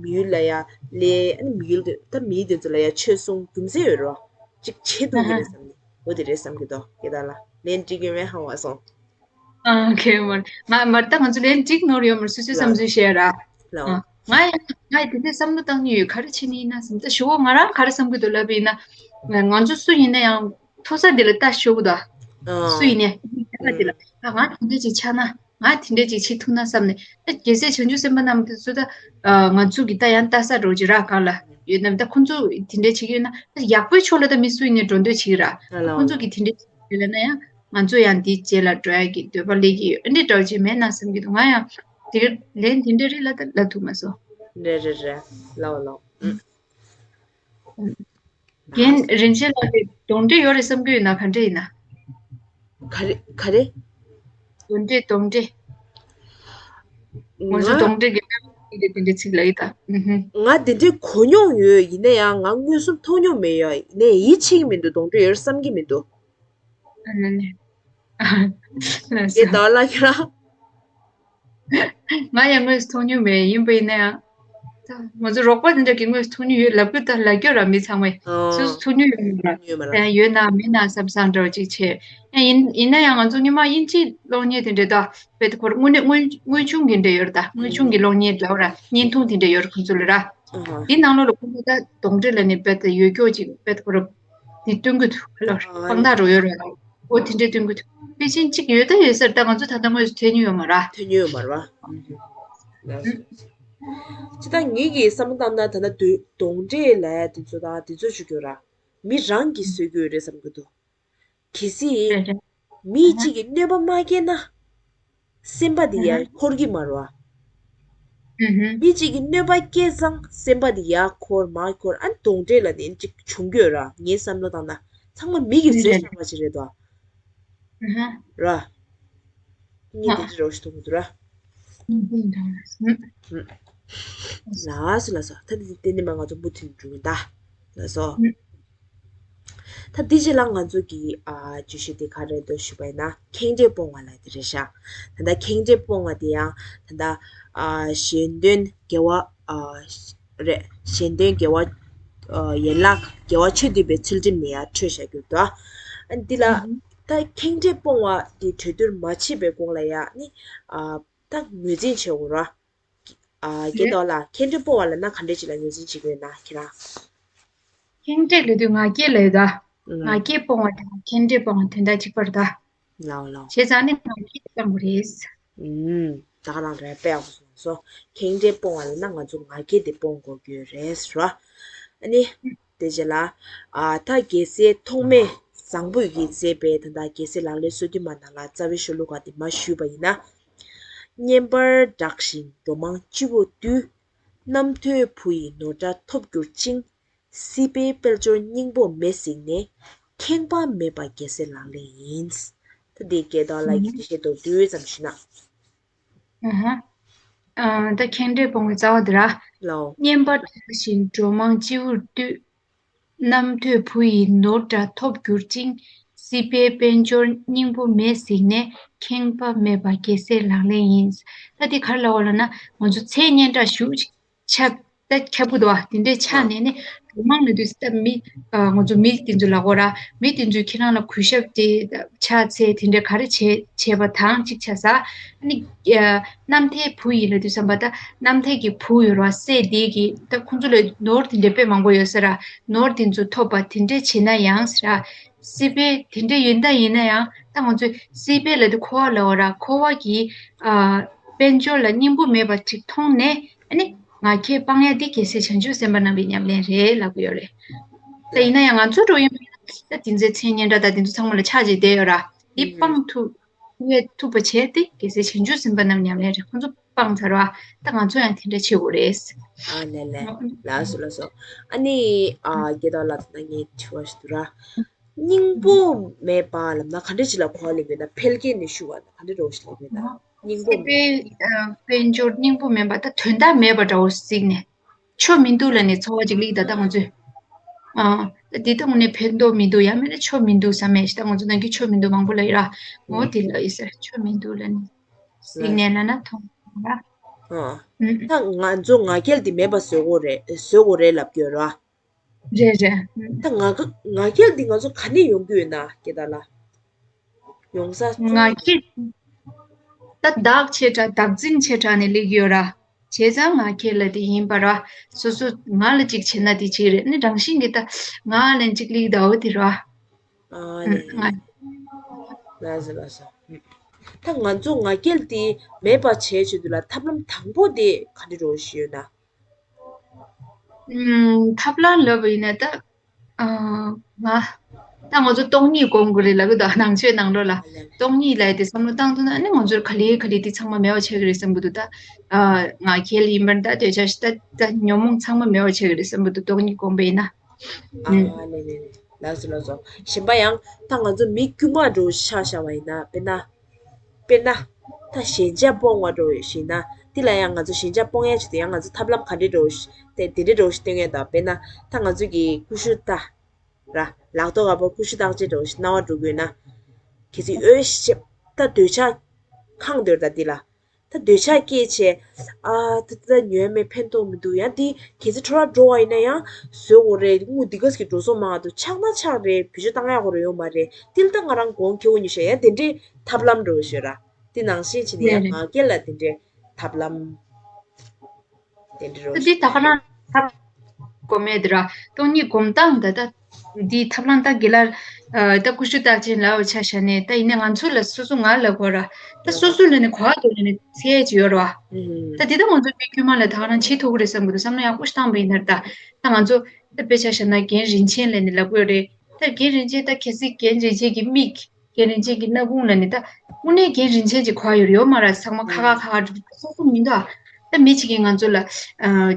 མི་ཡུལ་ལ་ཡ་ལས་ཨ་ནི་མི་ཡུལ་དེ་ད་མི་དེ་ཚོ་ལ་ཡ་ཆོས་གསུང་རྒྱུ་མཚན་ཡོད་ར། ཅིག་བྱེད་ཐུབ་ཀྱི་རེད་བསམ་ནས་འོ་དེ་རེད་བསམ་གྱི་འདུག་ཡ་ད་ལ་ལན་འགྲིག་ཡོད་མེད་ཧང་བ་སོང་། ཨ་ཁེ་མར་ང་མར་ད་ང་ཚོ་ལན་འགྲིག་ནོར་ཡོད་མར་སུ་སུའི་བསམ་ཚུལ་བཤད་ར། ལའོ། ང་ཡང་ང་ཡང་དེ་འདྲའི་བསམ་བློ་བཏང་ནི་ཡོད་ག་རེ་བྱེད་ནི་ཡིན་ན་བསམ་ད་ཞུ་བོ་ང་རང་ག་རེ་བསམ་གྱི་འདུག་ལབ་པ་ཡིན་ན། ང་ཚོ་སུ་ཡིན་ན་ཡང་མཐོ་ས་འདི་ལ་ལྟ་ཞུ་གི་འདུག་སུ་ཡིན་ནའི་ལྟ་འདི་ལ་ཨ་ང་དེ་འདྲ་ཅིག་ཆགས་ན། ང་དེ་འདྲ་ཅིག་བྱེད་ཐུབ་ན་བསམ་ནས་ད་རྒྱལ་སྲས་བྱང་ཆུབ་སེམས་དཔའ་རྣམས་དེ་ཚོ་ད་ང་ཚོ་གི་ད་ཡང་ལྟ་ས་འགྲོ་གི་ར་གང་ལ་ཡོད་ནམ་ད་ཁོང་ཚོ་དེ་འདྲ་བྱེད་ཀྱི་ཡོད་ན་ད་ཡག་པོའི་ཕྱོགས་ལ་ད་མི་སུ་ཡིན་ནའི་འགྲོ་འདོད་བྱེད་ཀྱི་ར་ཨ་ལ་ཁོང་ཚོ་གི་དེ་འདྲ་བྱེད་ཀྱི་ཡོད་ན་ཡང་ང་ཚོ་ཡང་འདིའི་རྗེས་ལ་འགྲོ་ཡ་གི་འདོད་པ་སླེབས་ཀྱི་ཡོད་ཨ་འདྲ་འདྲ་བོ་ཅིག་མེད་ན་བསམ་གྱི་འདུག་ང་ཡང་དེ་ག་ལན་དེ་འདྲ་རེད་ལ་ད་ལབ་ཐུབ་མ་སོང་། རེད་རེད་རེད་ལའོ་ལའོ། རྒན་རིན་ཆེན་ལགས་ཀྱིས་གདོན་འདྲེ་ཡོད་རེད་བསམ་གྱི་ཡོད་ན་ག་འདྲ་ཡིན་ན། ག་རེ་ག་རེ། གདོན་འདྲེ་གདོན་འདྲེ། ང་ཚོ་ང་གདོན་འདྲེ་གི་དེ་འདྲ་ཚིག་ལ་ཡིན་ད། ང་དེ་འདྲའི་གོ་མྱོང་ཡོད་ཡིན་ན་ཡང་ང་མངོན་སུམ་མཐོང་མྱོང་མེད་ཡ་ཡིན་ནའི་ཡིད་ཆེས་ཀྱི་མི་འདུག་གདོན་འདྲེ་ཡོད་རེད་བསམ་གྱི་མི་འདུག་ཨ་ལ་ལ། ཨ་ལ་ལ། ངས་ད་ལ་ཁྱེད་རང་། ང་ཡང་དངོས་སུ་མཐོང་མྱོང་མེད་ཡིན་པ་ཡིན་ན་ཡང་། ད་ང་ཚོ་རོགས་པ་དེ་འདྲ་གི་དངོས་སུ་མཐོང་མྱོང་ཡོད་ལབ་དགོས་ད་ལབ་རྒྱུ་ར་མི་ཚང་མས་ཨོ། སོ་སོ་མཐོང་མྱོང་ཡོད་མ་ར་མཐོང་མྱོང་མ་ར། ཡང་ཡོད་ན་མེད་ན་བསམ་བསམ་འདྲ་བ་ཅིག་བྱས། ཡང་ཡིན་ཡིན་ན་ཡང་ང་ཚོ་སྔོན་མ་དབྱིན་ཇིའི་གློག་བརྙན་དེ་འདྲ་ད་བེད་ཁོར་དངོས་གནས་དངོས་དངོས་བྱུང་གི་འདྲ་ཡོད་ར་ད་དངོས་བྱུང་གི་གློག་བརྙན་འདྲ་བ་ར་བརྙན་ཐུང་དེ་འདྲ་ཡོད་ར་ཁོང་ཚོ་ལ་ར། ཨ་ཧ། དེའི་ནང་ལོགས་ལ་ཁོང་ཚོ་ད་གདོན་འདྲེ་ལ་ནི་བེད་ད་ཡོད་སྐྱོ་ཅིག་བེད་ཁོར། དེ་སྟོན་གྱི་འདུག་ལ་ཨ་དཔང་རྟགས་རོ་ཡོད་རེད་ལ། འོ་དེ་འདྲའི་སྟོན་གྱི་འདུག་དཔེ་ཅན་གཅིག་ཡོད་ད་ཡོད་ས་རེད་ད་ང་ཚོ་ད་ལྟ་དངོས་སུ་ཐོན་མྱོང་ཡོད་མ་རེད། ཐོན་མྱོང་ཡོད་མ་རེད་བ། ཅི་ད་ངེད་ཀྱིས་བསམ་བློ་བཏང་ན་ད་ལྟ་གདོན་འདྲེ་ལབ་ཡ་དེ་ཚོ་དང་དེ་ཚོ་ཞུ་རྒྱུ་ར། མི་རང་གིས་བཟོས་ཀྱི་ཡོད་རེད་བསམ་གྱི་འདུག་གལ་སྲིད་རེད་རེད། མི་གཅིག་གིས་གནོད་པ་མ་བསྐྱལ་ན། སེམས་པ་དེ་ཡར་འཁོར་གྱི་མ་རེད་བ། ཨུ་ཧུ། མི་གཅིག་གིས་གནོད་པ་བསྐྱལ་ཙང་སེམས་པ་དེ་ཡར་འཁོར་མར་འཁོར་ཨ་ནི་གདོན་འདྲེ་ལབ་ནས་ཅིག་བྱུང་གི་ཡོད་ར་ངའི་བསམ་བློ་བཏང་ན་ཚང་མ་མི་གིས་བཟོས་བཞག་པ་ཅིག་རེད་དོ། ཨུ་ཧུ། ར། གཉིས་དེ་འདྲ་རོ་ཞིག་མཐོང་གི་འདུག་ར། ལགས་སོ་ལགས་སོ་ད་དེ་དེ་ནི་མ་ང་ཚོ་མུ་མཐུད་འགྲོ་གི་ད་ལགས་སོ། ད་འདི་རྗེས་ལ་ང་ཚོ་གི་ཨ་བརྗོད་གཞི་དེ་ག་རེ་འདུག་ཞུས་པ་ཡིན་ན་ཁེངས་དྲེགས་སྤོང་བ་ལབ་དེ་རེད་ཤག་ད་ལྟ་ཁེངས་དྲེགས་སྤོང་བ་དེ་ཡང་ད་ལྟ་ཨ་གཞན་དོན་དགེ་བ་ཨ་རེད། གཞན་དོན་དགེ་བ་ཨ་ཡན་ལག་དགེ་བ་ཆོས་སྡུད་པའི་ཚུལ་ཁྲིམས་ནས་ཡར་འཕྲོས་བཞག་རྒྱུ་འདུག་ཨ་འདི་ལ་ད་ཁེངས་དྲེགས་སྤོང་བ་དེ་གྲོས་བསྡུར་མ་བྱས་པའི་གོང་ལ་ཡང་ནི་ཨ་ད་ངོས་འཛིན་བྱེད་དགོས་ར། ཨ་རྒན་རྡོ་ལགས་ཁེངས་དྲེགས་སྤོང་བ་ལབ་ན་ག་འདྲས་ཅིག་ལ་ངོས་འཛིན་བྱེད་ཀྱི་ཡོད་ན་ཁྱེད་རང་། ཁེངས་དྲེགས་ལབ་དུས་ང་རྒྱལ་ལབ་ཡོད་ད། ང་རྒྱལ་སྤོང་བ་དང་ཁེངས་དྲེགས་སྤོང་བ་དོན་དག་གཅིག་པ་རེད་ད། ལའོ་ལའོ། བྱས་ཙང་ནི་ང་རྒྱལ་སྤོང་དགོས་རེད། ཨུམ། ད་ག་རང་རེད་དཔེ་ཡག་པོ་གསུངས་སོ། ཁེངས་དྲེགས་སྤོང་བ་ལབ་ན་ང་ཚོ་ང་རྒྱལ་དེ་སྤོང་དགོས་ཀྱི་ཡོད་རེད་ཟེར་བ། ཨ་ནི། དེ་རྗེས་ལ། ཨ་ད་རྒྱལ་སྲས་ཐོགས་མེད་ བཟང་པོས་ཀྱིས་མཛད་པའི་ད་ལྟ་རྒྱལ་སྲས་ལག་ལེན་སོ་བདུན་མ་ནང་ལ་རྩ་བའི་ཤོ་ལོ་ཀ་དེ་མར་ཞུས་པ་ཡིན་ན། བསྙེན་པར་གྲགས་ཤིང་འགྲོ་མང་སྤྱི་བོར་བཏུད། རྣམ་ཐོས་བུ་ཡི་ནོར་འདྲ་ཐོབ་གྱུར་ཅིང་། སྲིད་པའི་དཔལ་འབྱོར་སྙིང་པོ་མེད་གཟིགས་ནས། ཁེངས་པ་མེད་པ་རྒྱལ་སྲས་ལག་ལེན་ཡིན། ད་འདི་སྐད་དོད་ལ་ཡི་གེ་ཞེས་དོ་བསྡུས་ཙམ་ཞུས་ན། ཨ་ཧ། ཨ། ད་ཁེངས་དྲེགས་སྤོང་བའི་རྩ་བ་འདི་ར། ལའོ། བསྙེན་པར་གྲགས་ཤིང་འགྲོ་མང་སྤྱི་བོར་བཏུད། རྣམ་ཐོས་བུ་ཡི་ནོར་འདྲ་ཐོབ་གྱུར་ཅིང་། སྲིད་པའི་དཔལ་འབྱོར་སྙིང་པོ་མེད་གཟིགས་ནས། ཁེངས་པ་མེད་པ་རྒྱལ་སྲས་ལག་ལེན་ཡིན། ད་འདི་ག་རེ་ལབ་པ་ལབ་ན་ང་ཚོ་མཚན་སྙན་གྲགས་ཞེ་པོ་ཅིག་ཆགས། ད་ཁྱབ་པོ་འདུག་བ། དེ་འདྲའི་ཆགས་ནས་ནི་མང་ན་དུས་ད་མི། ཨ། ང་ཚོ་མི་དེ་ཚོ་ལ་གོ་ར། མི་དེ་ཚོས་ཁྱེད་རང་ལ་གུས་ཞབས་དེ་ཕྱག་འཚལ་དེ་འདྲ་ག་རེ་བྱས་བྱས་པ་དང་གཅིག་ཆགས་ས། ཨ་ནི། ཨ། རྣམ་ཐོས་བུ་ཡིན་ལབ་དུས་ཙམ་པ་ད་རྣམ་ཐོས་ཀྱི་བུ་ཡོད་ར་སྲས་དེ་གི་ད་ཁོང་ཚོ་ལ་ནོར་དེ་འདྲ་དཔེ་མང་པོ་ཡོད་ས་ར། ནོར་དེ་ཚོ་ཐོབ་པ་དེ་འདྲ་བྱས་ན་ཡང་ཟེར་ར། སྲིད་པའི་དེ་འདྲ་ཡོད་ད་ཡིན་ན་ཡང་ད་ང་ཚོས་སྲིད་པའི་ལབ་དུས་འཁོར་བ་ལབ་ར། འཁོར་བ་གི། ཨ། དཔལ་འབྱོར་ལ་སྙིང་པོ་མེད་པ་ཅིག་མཐོང་ནས། ཨ་ནི་ང་རྒྱལ་སྤང་ཡ་འདི་རྒྱལ་སྲས་བྱང་ཆུབ་སེམས་དཔའ་རྣམས་ཀྱི་ཉམས་ལེན་རེད་ལབ་ཀྱི་ཡོད་རེད། ད་ཡིན་ན་ཡང་ང་ཚོ་འགྲོ་ཡོང་ད་དེ་ཚོའི་མཚན་སྙན་གྲགས་ད་དེ་ཚོ་ཚང་མ་ལ་ཆགས་བྱས་བསྡད་ཡོད་ར། འདི་སྤང་ཐུབ་ཡས་ཐུབ་པ་བྱས་ཏེ་རྒྱལ་སྲས་བྱང་ཆུབ་སེམས་དཔའ་རྣམས་ཉམས་ལེན་རེད། ཁོང་ཚོ་སྤང་ཚར་བ། ད་ང་ཚོ་ཡང་དེ་འདྲ་བྱེད་དགོས་རེད། ཨ་ལེ་ལེ། ལགས་སོ་ལགས་སོ། ཨ་ནི། ཨ། དགེ་ལྡོག་ལགས་ད་ངས་དྲི་བ་ཞིག་འདུག་ར། སྙིང་པོ་མེད་པ་ལབ་ན་ག་འདྲ་ཞིག་ལ་གོ་བ་ལེན་དགོས་ན། འཕེལ་རྒྱས་ནས་ཞུ་བ་ན་ག་འདྲ་འདྲ་བོ་ཞིག་ལབ་དགོས་ན། སྙིང་པོ་སྲིད་མེད། པའི་ཨ། དཔལ་འབྱོར་སྙིང་པོ་མེད་པ་ད་དོན་དག་མེད་པ་འདྲ་བོ་གཟིགས་ནས། ཆོ་མི་འདུག་ལབ་ནས་འཚོ་བ་ཅིག་ལེགས་ད་ལྟ་ང་ཚོས། ཨ། ད་འདི་ལྟ་བུ་ནས་ཕན་ཐོགས་མི་འདུག་ཡང་མིན་ན་ཆོ་མི་འདུག་བསམ་མེད་ཞེ་ད་ང་ཚོ་ནང་གི་ཆོ་མི་འདུག་མང་པོ་ལ་ཡོད་ར། ངོ་དེ་ལ་ཡོད་ཟེར་ཆོ་མི་འདུག་ལབ་ནས་གཟིགས་ནས་ལབ་ན་མཐོང་ར། ཨ། ཨུ། ད་ང་ཚོ་ང་རྒྱལ་འདི་མེད་པ་བཟོ་དགོས་རེད། བཟོ་དགོས་རེད་ལབ་ཀྱི་ཡོད་ར། རེད་རེད། ད་ང་ང་རྒྱལ་འདི་ང་ཚོ་ག་ནས་ཡོང་གི་ཡོད་ན་སྐྱེ་ད་ལ། ཡོང་ས་ང་རྒྱལ་ད་བདག་ཆེ་དྲགས་བདག་འཛིན་ཆེ་དྲགས་ནས་སླེབས་ཀྱི་ཡོད་ར། བྱས་ཙང་ང་རྒྱལ་ལ་དེ་ཡིན་པ་ར། སོ་སོ་ང་ལ་གཅིག་བྱས་ན་དེ་གཅིག་རེད། ནི་རང་བཞིན་གྱིས་ད་ང་ལ་གཅིག་སླེབས་ད་འོ་དེ་ར། ཨ་ནི། ང་། ལགས་སོ་ལགས་སོ། ད་ང་ཚོ་ང་རྒྱལ་དེ་མེད་པ་བྱས་ཆེད་དུ་ལ་ཐབས་ལམ་དང་པོ་དེ་ག་འདྲ་འདྲ་བོ་ཞིག་ཡོད་ན། ཨུམ། ཐབས་ལམ་ལབ་པ་ཡིན་ན་ད། ཨ། ང་། ད་ང་ཚོ་སྟོང་ཉིད་སྒོམ་དགོས་རེད་ལབ་ཀྱི་འདུག་ནང་ཆོས་ནང་ལོགས་ལ། སྟོང་ཉིད་ལབ་ཡ་དེ་བསམ་བློ་བཏང་ཐུབ་ན་ཨ་ནི་ང་ཚོར་ག་ལེ་ག་ལེ་དེ་ཚང་མ་མེད་པ་ཆགས་ཀྱི་རེད་བསམ་གྱི་འདུག་ད། ཨ། ང་རྒྱལ་ཡིན་པར་ད་འདོད་ཆགས་ཤིག་ད་ད་ཉོན་མོངས་ཚང་མ་མེད་པ་ཆགས་ཀྱི་རེད་བསམ་གྱི་འདུག་སྟོང་ཉིད་སྒོམ་པ་ཡིན་ན། ཨ། ཨུམ། ལེ་ལེ་ལེ། ལགས་སོ་ལགས་སོ། གཞན་པ་ཡང་ད་ང་ཚོ་མི་དཀྱུས་མ་འདྲ་བོ་ཆ་བཞག་པ་ཡིན་ན། དཔེར་ན། དཔེར་ན། ད་ཞེན་ཆགས་སྤོང་བ་འདྲ་བོ་ཞིག་ན། འདི་ལ་ཡང་ང་ཚོ་ཞེན་ཆགས་སྤོང་ཡ་ཆེད་དུ་ཡང་ང་ཚོ་ཐབས་ལམ་ག་འདྲ་འདྲ་བོ་ཞིག་དེ་དེ་འདྲ་འདྲ་བོ་ཞིག་སྟོན་ཡ་དང་། དཔེར་ན་ད་ང་ཚོ་གི་ཀུ་ཤུ་རྟ་ར། ལག་ཐོག་ག་པར་ཀུ་ཤུ་རྟགས་ཅན་འདྲ་བོ་ཞིག་རྣ་བར་འགྲོ་དགོས་ན། གལ་སྲིད་འོས་ཤེས་ད་འདོད་ཆགས་ཁེངས་འདུག་ད་འདི་ལ། ད་འདོད་ཆགས་སྐྱེས་བྱས། ཨ། ད་ད་ཉོས་མེད་ཕན་ཐོགས་མི་འདུག་ཡང་འདི་གལ་སྲིད་འཕྲོ་བརླག་འགྲོ་བ་ཡིན་ན་ཡང་བཟོ་དགོས་རེད། དངུལ་འདི་ག་ཟིག་གི་འགྲོ་སོང་མང་འདུག་ཆག་ན་ཆག་རེད། བེད་སྤྱོད་བཏང་ཡག་གོ་རེ་ཡོད་མ་རེད། དེ་ལ་ད་ང་རང་གོང་ཁེ་པོ་ཉོས་ཤག་ཡང་དེ་འདྲའི་ཐབས་ལམ་འདྲ་བོ་ཞིག་ར། དེ་ནང་བཞིན་བྱས་ནས་ཡང་ང་རྒྱལ་ལ་དེ་འདྲའི་ཐབས་ལམ་དེ་འདྲ་རོ་ཞིག་འདི་ད་ག་རང་ཐབས་གོ་མེད་དེ་ར། སྟོང་ཉིད་སྒོམ་སྟངས་ད་ལྟ་འདི་ཐབས་ལམ་ད་དགེ་ལ། ཨ། ད་ཀུ་ཤུ་རྟགས་ཅན་ལབ་ཆ་བཞག་ནས་ད་ཡིན་ན་ང་ཚོ་ལ་སོ་སོ་ང་ལ་གོ་ར། ད་སོ་སོ་ལ་ནི་གོ་བ་འདུག་ལ་ནི་ཚད་ཅིག་ཡོད་ར་བ། ད་འདི་ད་ང་ཚོ་མི་དཀྱུས་མ་ལ་ད་ག་རང་བྱེད་ཐུབ་ཀྱི་རེད་བསམ་གྱི་འདུག་བསམ་ན་ཡག་པོ་ཞིག་བཏང་པ་ཡིན་ན་ར། ད་ད་ང་ཚོ་ད་དཔེ་ཆ་བཞག་ན་རྒན་རིན་ཆེན་ལ་ནི་ལབ་ཀྱི་ཡོད་རེད། ད་རྒན་རིན་ཆེན་ད་གལ་སྲིད་རྒན་རིན་ཆེན་གྱི་མིག་རྒན་རིན་ཆེན་གྱི་སྣ་ཁུང་ལ་ནི་ད་དངོས་གནས་རྒན་རིན་ཆེན་གྱི་གོ་བ་ཡོད་རེད་ཡོད་མ་རེད། ཚང་མ་ཁ་ཁ་ཁ་ཁ་སོ་སོ་མི་འདུག་ཨ། ད་མི་གཅིག་གིས་ང་ཚོ་ལ་ཨ་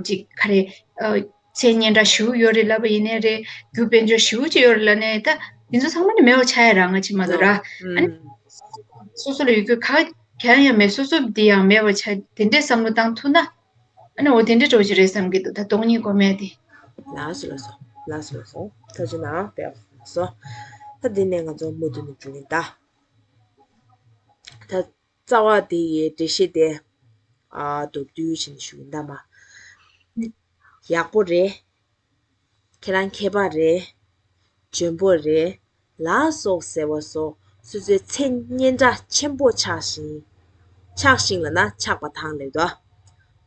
ཅིག་ག་རེ་ཨ་མཚན་སྙན་གྲགས་ཞེ་པོ་ཡོད་རེད་ལབ་པ་ཡིན་ནའི་རེད། རྒྱུ་དཔལ་འབྱོར་ཞེ་པོ་ཅིག་ཡོད་རེད་ལབ་ནའི་ད་འདི་ཚོ་ཚང་མ་ནི་མེད་པ་ཆགས་ཡ་རང་ང་ཅིག་མ་གཏོགས་ར། ཨ་ནི་སོ་སོ་ལ་ཡོད་རྒྱུ་ག་གང་ཡང་མེད། སོ་སོ་འདི་ཡང་མེད་པ་ཆགས། དེ་འདྲའི་བསམ་བློ་བཏང་ཐུབ་ན། ཨ་ནི་འོ་དེ་འདྲའི་འགྲོ་གི་རེད་བསམ་གྱི་འདུག་ད་སྟོང་ཉིད་སྒོམ་ཡ་དེ། ལགས་སོ་ལགས་སོ། ལགས་སོ་ལགས་སོ། ཐུགས་རྗེ་གནང་། དཔེ་ཡག་པོ་གནང་སོང་། ད་འདི་ནས་ང་ཚོ་མུ་མཐུད་ནས་འགྲོ་གི་ཡིན་ད། ད་རྩ་བ་དེ་ཡི་འགྲེལ་བཤད་དེ། ཨ། མདོར་བསྡུས་བྱས་ནས་ཞུ་གི་ཡིན་ད་མ། ཡག་པོ་རེད། ཁྱེད་རང་མཁས་པ་རེད། འཇོན་པོ་རེད། ལ་སོགས་ཟེར་བ་སོགས་སོ་སོའི་མཚན་སྙན་གྲགས་ཆེན་པོ་ཆགས་ཤིང་། ཆགས་ཤིང་ལབ་ན་ཆགས་པ་དང་ལབ་དོ།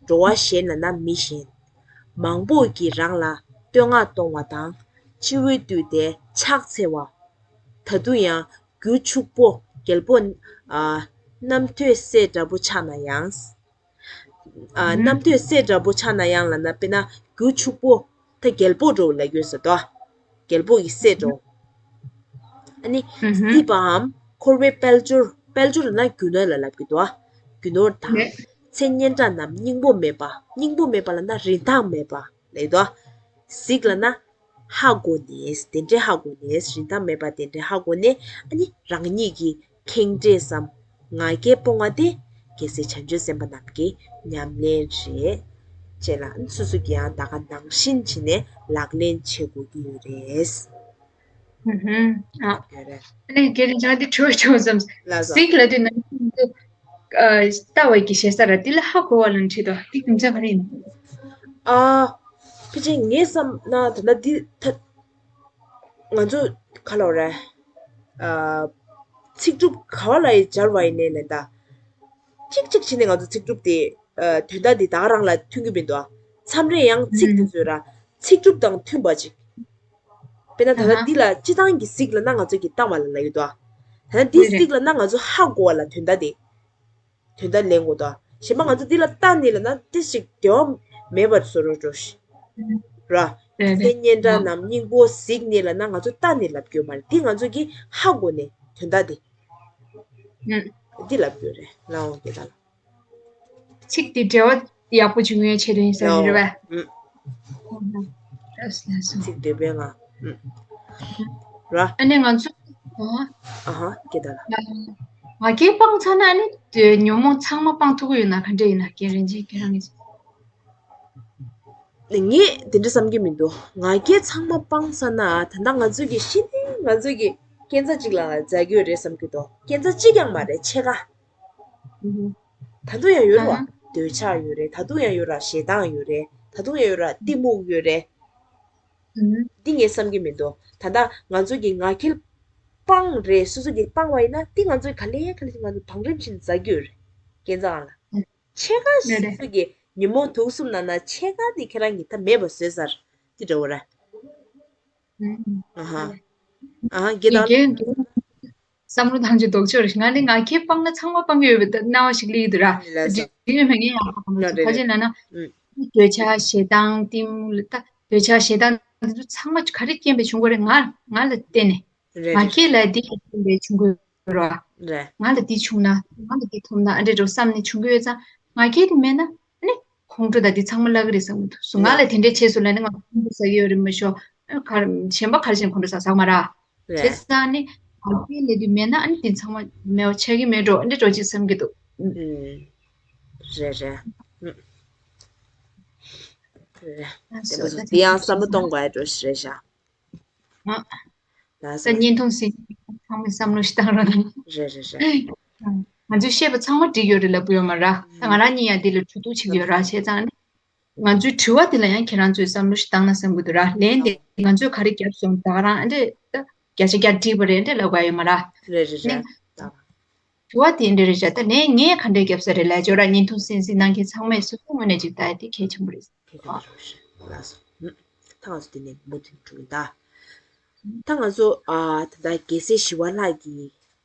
འགྲོ་བ་གཞན་ལབ་ན་མི་གཞན། མང་པོ་གིས་རང་ལ་བསྟོད་བསྔགས་གཏོང་བ་དང་། སྤྱི་བོས་བཏུད་དེ་ཕྱག་འཚལ་བ། ད་དུང་ཡང་རྒྱུ་ཕྱུག་པོ་རྒྱལ་པོ། ཨ། རྣམ་ཐོས་སྲས་འདྲ་པོ་ཆགས་ན་ཡང་། ཨ། རྣམ་ཐོས་སྲས་འདྲ་པོ་ཆགས་ན་ཡང་ལབ་ན། དཔེར་ན་རྒྱུ་ཕྱུག་པོ་ད་རྒྱལ་པོ་འདྲ་བོ་ལབ་ཡོད་ས་དོ། རྒྱལ་པོ་ཡི་སྲས་འདྲ་བོ། ཨ་ནི་ཧུམ་ཧུམ། སྲིད་པའམ་འཁོར་བའི་དཔལ་འབྱོར། དཔལ་འབྱོར་ལབ་ན་རྒྱུ་ནོར་ལ་ལབ་ཀྱི་འདུག་ཨ། རྒྱུ་ནོར་དང་། ལེ། ཚེ་སྙན་གྲགས་རྣམས་སྙིང་པོ་མེད་པ། སྙིང་པོ་མེད་པ་ལབ་ན་རིན་ཐང་མེད་པ་ལབ་ཀྱི་འདུག་ཨ། གཟིགས་ལབ་ན་ཧ་གོ་ནས། དེ་འདྲའི་ཧ་གོ་ནས། རིན་ཐང་མེད་པ་དེ་འདྲའི་ཧ་གོ་ནས། ཨ་ནི་རང་ཉིད་ཀྱི་ཁེངས་དྲེགས་སམ་ང་རྒྱལ་སྤོང་བ་དེ་རྒྱལ་སྲས་བྱང་ཆུབ་སེམས་དཔའ་རྣམས་ཀྱི་ཉམས་ལེན་རེད། ཅེས་ལ་སོ་སོ་གིས་ཡང་ད་ག་ནང་བཞིན་བྱས་ནས་ལག་ལེན་བྱེད་དགོས་ཀྱི་ཡོད་རེད། ཧུམ་ཧུམ། ཨ། ཡོད་རེད། ཨ་ནི་རྒན་ལགས་ང་འདི་དྲི་བ་ཅིག་ཡོད་བསམ། ལགས་སོ། གཟིགས་ལབ་དུས་ནང་བཞིན་དུ་ཨ། ལྟ་བ་གི་ཞེ་ས་ར་འདི་ལ་ཧ་གོ་བ་ལ་འཁྲིད་དོ། འདི་རྒྱུ་མཚན་ག་རེ་ཡིན། ཨ། ཕལ་ཆེར་ངས་བསམ་ན་ད་ལྟ་འདི་ད་ང་ཚོ་ག་ལབ་རེད། ཨ། ཚིག་གྲུབ་ག་བ་ལ་ཡི་སྦྱར་བ་ཡིན་ནའི་ལན་ད། གཅིག་གཅིག་བྱས་ནས་ང་ཚོ་ཚིག་གྲུབ་དེ་ཨ། དོན་དག་འདི་ད་ག་རང་ལ་མཐུན་གྱི་མི་འདུག་ཨ། མཚམས་རེ་ཡང་ཚིག་དེ་ཚོ་ར་ཚིག་གྲུབ་དང་མཐུན་པ་ཅིག་དཔེར་ན་ད་ལྟ་འདི་ལ་སྤྱི་བཏང་གི་གཟིགས་ལབ་ན་ང་ཚོ་གི་ལྟ་བ་ལ་ལབ་ཡོད་དོ། ད་ལྟ་འདི་གཟིགས་ལབ་ན་ང་ཚོ་ཧ་གོ་བ་ལ་དོན་དག་དེ། དོན་དག་ལེན་དགོས་དོ། གཞན་པ་ང་ཚོ་འདི་ལ་ལྟ་ནི་ལབ་ན་ཏི་ཞིག་འབྲེལ་བ་མེད་པར་བཟོ་རོགས་འགྲོ་ཤི། ར། ཚེ་སྙན་གྲགས་རྣམས་སྙིང་པོ་གཟིགས་ནི་ལབ་ན་ང་ཚོ་ལྟ་ནི་ལབ་རྒྱུ་མ་རེད། འདི་ང་ཚོ་གི་ཧ་གོ་ནས་དོན་དག་དེ། འདི་ལབ་རྒྱུ་རེད་ལའོ་དེ་ལ། ཚིག་དེ་འབྲེལ་བ་ཡག་པོ་བྱུང་ཡོད་ཆེད་དུ་ཡིན་ས་རེད་བས། ལགས་སོ། ཚིག་འདོད་པའི་ང་། ར། ཨ་ནི་ང་ཚོ། ཨ་ཧ་སྐད་བརྡ་ལ། ང་རྒྱལ་སྤངས་ཚར་ན་ཨ་ནི་ཉོན་མོངས་ཚང་མ་སྤང་ཐུབ་ཀྱི་ཡོད་ན་ག་འདྲ་ཡིན་ན་རྒན་རིན་ཆེན་ཁྱེད་རང་གིས། ངས་དེ་འདྲ་བསམ་གྱི་མི་འདུག་ང་རྒྱལ་ཚང་མ་སྤངས་ཚར་ན་ད་ལྟ་ང་ཚོ་གི་ཤི་ནས་ང་ཚོ་གི་སྐྱེ་འཚར་གཅིག་ལ་མཛའ་གི་ཡོད་རེད་བསམ་གྱི་འདུག་སྐྱེ་འཚར་གཅིག་ཀྱང་མ་རེད་ཕྱེད་ཀ་ད་དུང་ཡང་ཡོད་རེད་བ། འདོད་ཆགས་ཡོད་རེད། ད་དུང་ཡང་ཡོད་ར་ཞེ་སྡང་ཡོད་རེད། ད་དུང་ཡང་ཡོད་ར་གཏི་མུག་ཡོད་རེད། འདི་ངས་བསམ་གྱི་མི་འདུག་ད་ལྟ་ང་ཚོ་གི་ང་རྒྱལ་སྤངས་རེད། སོ་སོ་གི་སྤངས་པ་ཡིན་ན་འདི་ང་ཚོ་ག་ལེ་ག་ལེ་ང་ཚོ་བང་རིམ་བཞིན་མཛའ་གི་ཡོད་རེད། སྐྱེ་འཚར་ལ་ཕྱེད་ཀ་སོ་སོ་གི་ཉོན་མོངས་དུག་གསུམ་ནང་ན་ཕྱེད་ཀ་འདི་ཁྱེད་རང་གིས་ད་མེད་པ་བཟོས་ཚར། འདི་འདྲ་བོ་རེད། ཨ་ཧ། ཨ་ཧ་རྒྱལ་དང་། བསམ་བློ་ཐང་ཆད་ལྡོག་ཕྱོགས་རེད། ང་ནི་ང་རྒྱལ་སྤངས་ན་ཚང་མ་སྤང་གི་ཡོད་པའི་སྣང་བ་ཞིག་སླེབས་ཡོད་ར། ལགས་སོ། འདི་ཡོད་མེད་ངས་ཡང་ཧ་གོ་མ་སོང་། ཁ་ཆེ་ན་ན། འདོད་ཆགས་ཞེ་སྡང་གཏི་མུག་ལ་ད་འདོད་ཆགས་ཞེ་སྡང་འདི་ཚོ་ཚང་མ་ག་རེ་རྐྱེན་པས་བྱུང་གི་རེད། ང་ང་ལ་བརྟེན་ནས། ང་རྒྱལ་ལ་འདི་ལ་བརྟེན་པས་བྱུང་གི་ཡོད་ར། ང་ལ་འདི་བྱུང་ན་ང་ལ་འདི་ཐོབ་ན་ཨ་འདྲས་འགྲོ་བསམ་ནས་བྱུང་གི་ཡོད་ཙང་ང་རྒྱལ་དེ་མེད་ན་ཨ་ནི་ཁོང་ཁྲོ་དང་འདི་ཚང་མ་བརླག་གི་རེད་བསམ་གི་འདུག་སུ་ང་ལ་དེ་འདྲས་བྱས་སོང་ལབ་ནས་ང་ཁོང་ཁྲོ་ཟ་གི་ཡོད་རེད་མ་ཤོག་གཞན་པ་ག་རེ་བྱས་ནས་ཁོང་ཁྲོ་ཟ་ཟ་མ་ར། བྱས་ཙང་ནི་ང་རྒྱལ་ལས་དུས་མེད་ན་ཨ་ནི་དེ་ཚང་མ་མེད་པ་ཆགས་ཀྱི་མེད་འགྲོ་ཨ་འདྲས་འགྲོ་ཅིག་བསམ་གྱི་འདུག་རེད་རེད། རེད། དེ་ཡང་བསམ་བློ་གཏོང་དགོས་འགྲོ་ཞིག་རེད་ཤག་ད་བརྙན་ཐུང་ཟིན་ཚང་མས་བསམ་བློ་ཞིག་བཏང་རོགས་གནང་། རེད་རེད་རེད། ང་ཚོས་བཤད་པ་ཚང་མ་འགྲིག་ཡོད་རེད་ལབ་གི་ཡོད་མ་ར། ད་ང་རང་གཉིས་ཡང་འདི་ལ་གྲོས་བསྡུར་བྱེད་ཀྱི་ཡོད་ར་བྱས་ཙང་ནི། ང་ཚོའི་དྲི་བ་དེ་ལ་ཡང་ཁྱེད་རང་ཚོས་བསམ་བློ་ཞིག་བཏང་ན་བསམ་གི་འདུག་ར། ལན་དེ་ང་ཚོས་ག་རེ་བརྒྱབ་སོང་ད་ག་རང་ཨ་འདྲས་ད་བརྒྱ་ཆ་བརྒྱ་འགྲིག་པ་རེད་འདྲས་ལབ་ག་ཡོད་མ་ར། རེད་རེད་རེད། དྲི་བ་དེ་འདྲས་རེད་བྱ་ད་ལན་ངས་ག་འདྲས་བརྒྱབ་ས་རེད་ལབ་ཅོ་ར། བརྙན་ཐུང་གསན་གཟིགས་གནང་མཁན་ཚང་མས་སོ་སོའི་ངོས་ནས་ཅིག་ལྟ་ཡ་དེ་གལ་ཆེན་པོ་རེད། ལགས་སོ། ད་ང་ཚོ་དེ་ནས་མུ་མཐུད་འགྲོ་གི་ད། ད་ང་ཚོ་ཨ་ད་ལྟ་རྒྱལ་སྲས་ཞི་བ་ལྷ་གིས་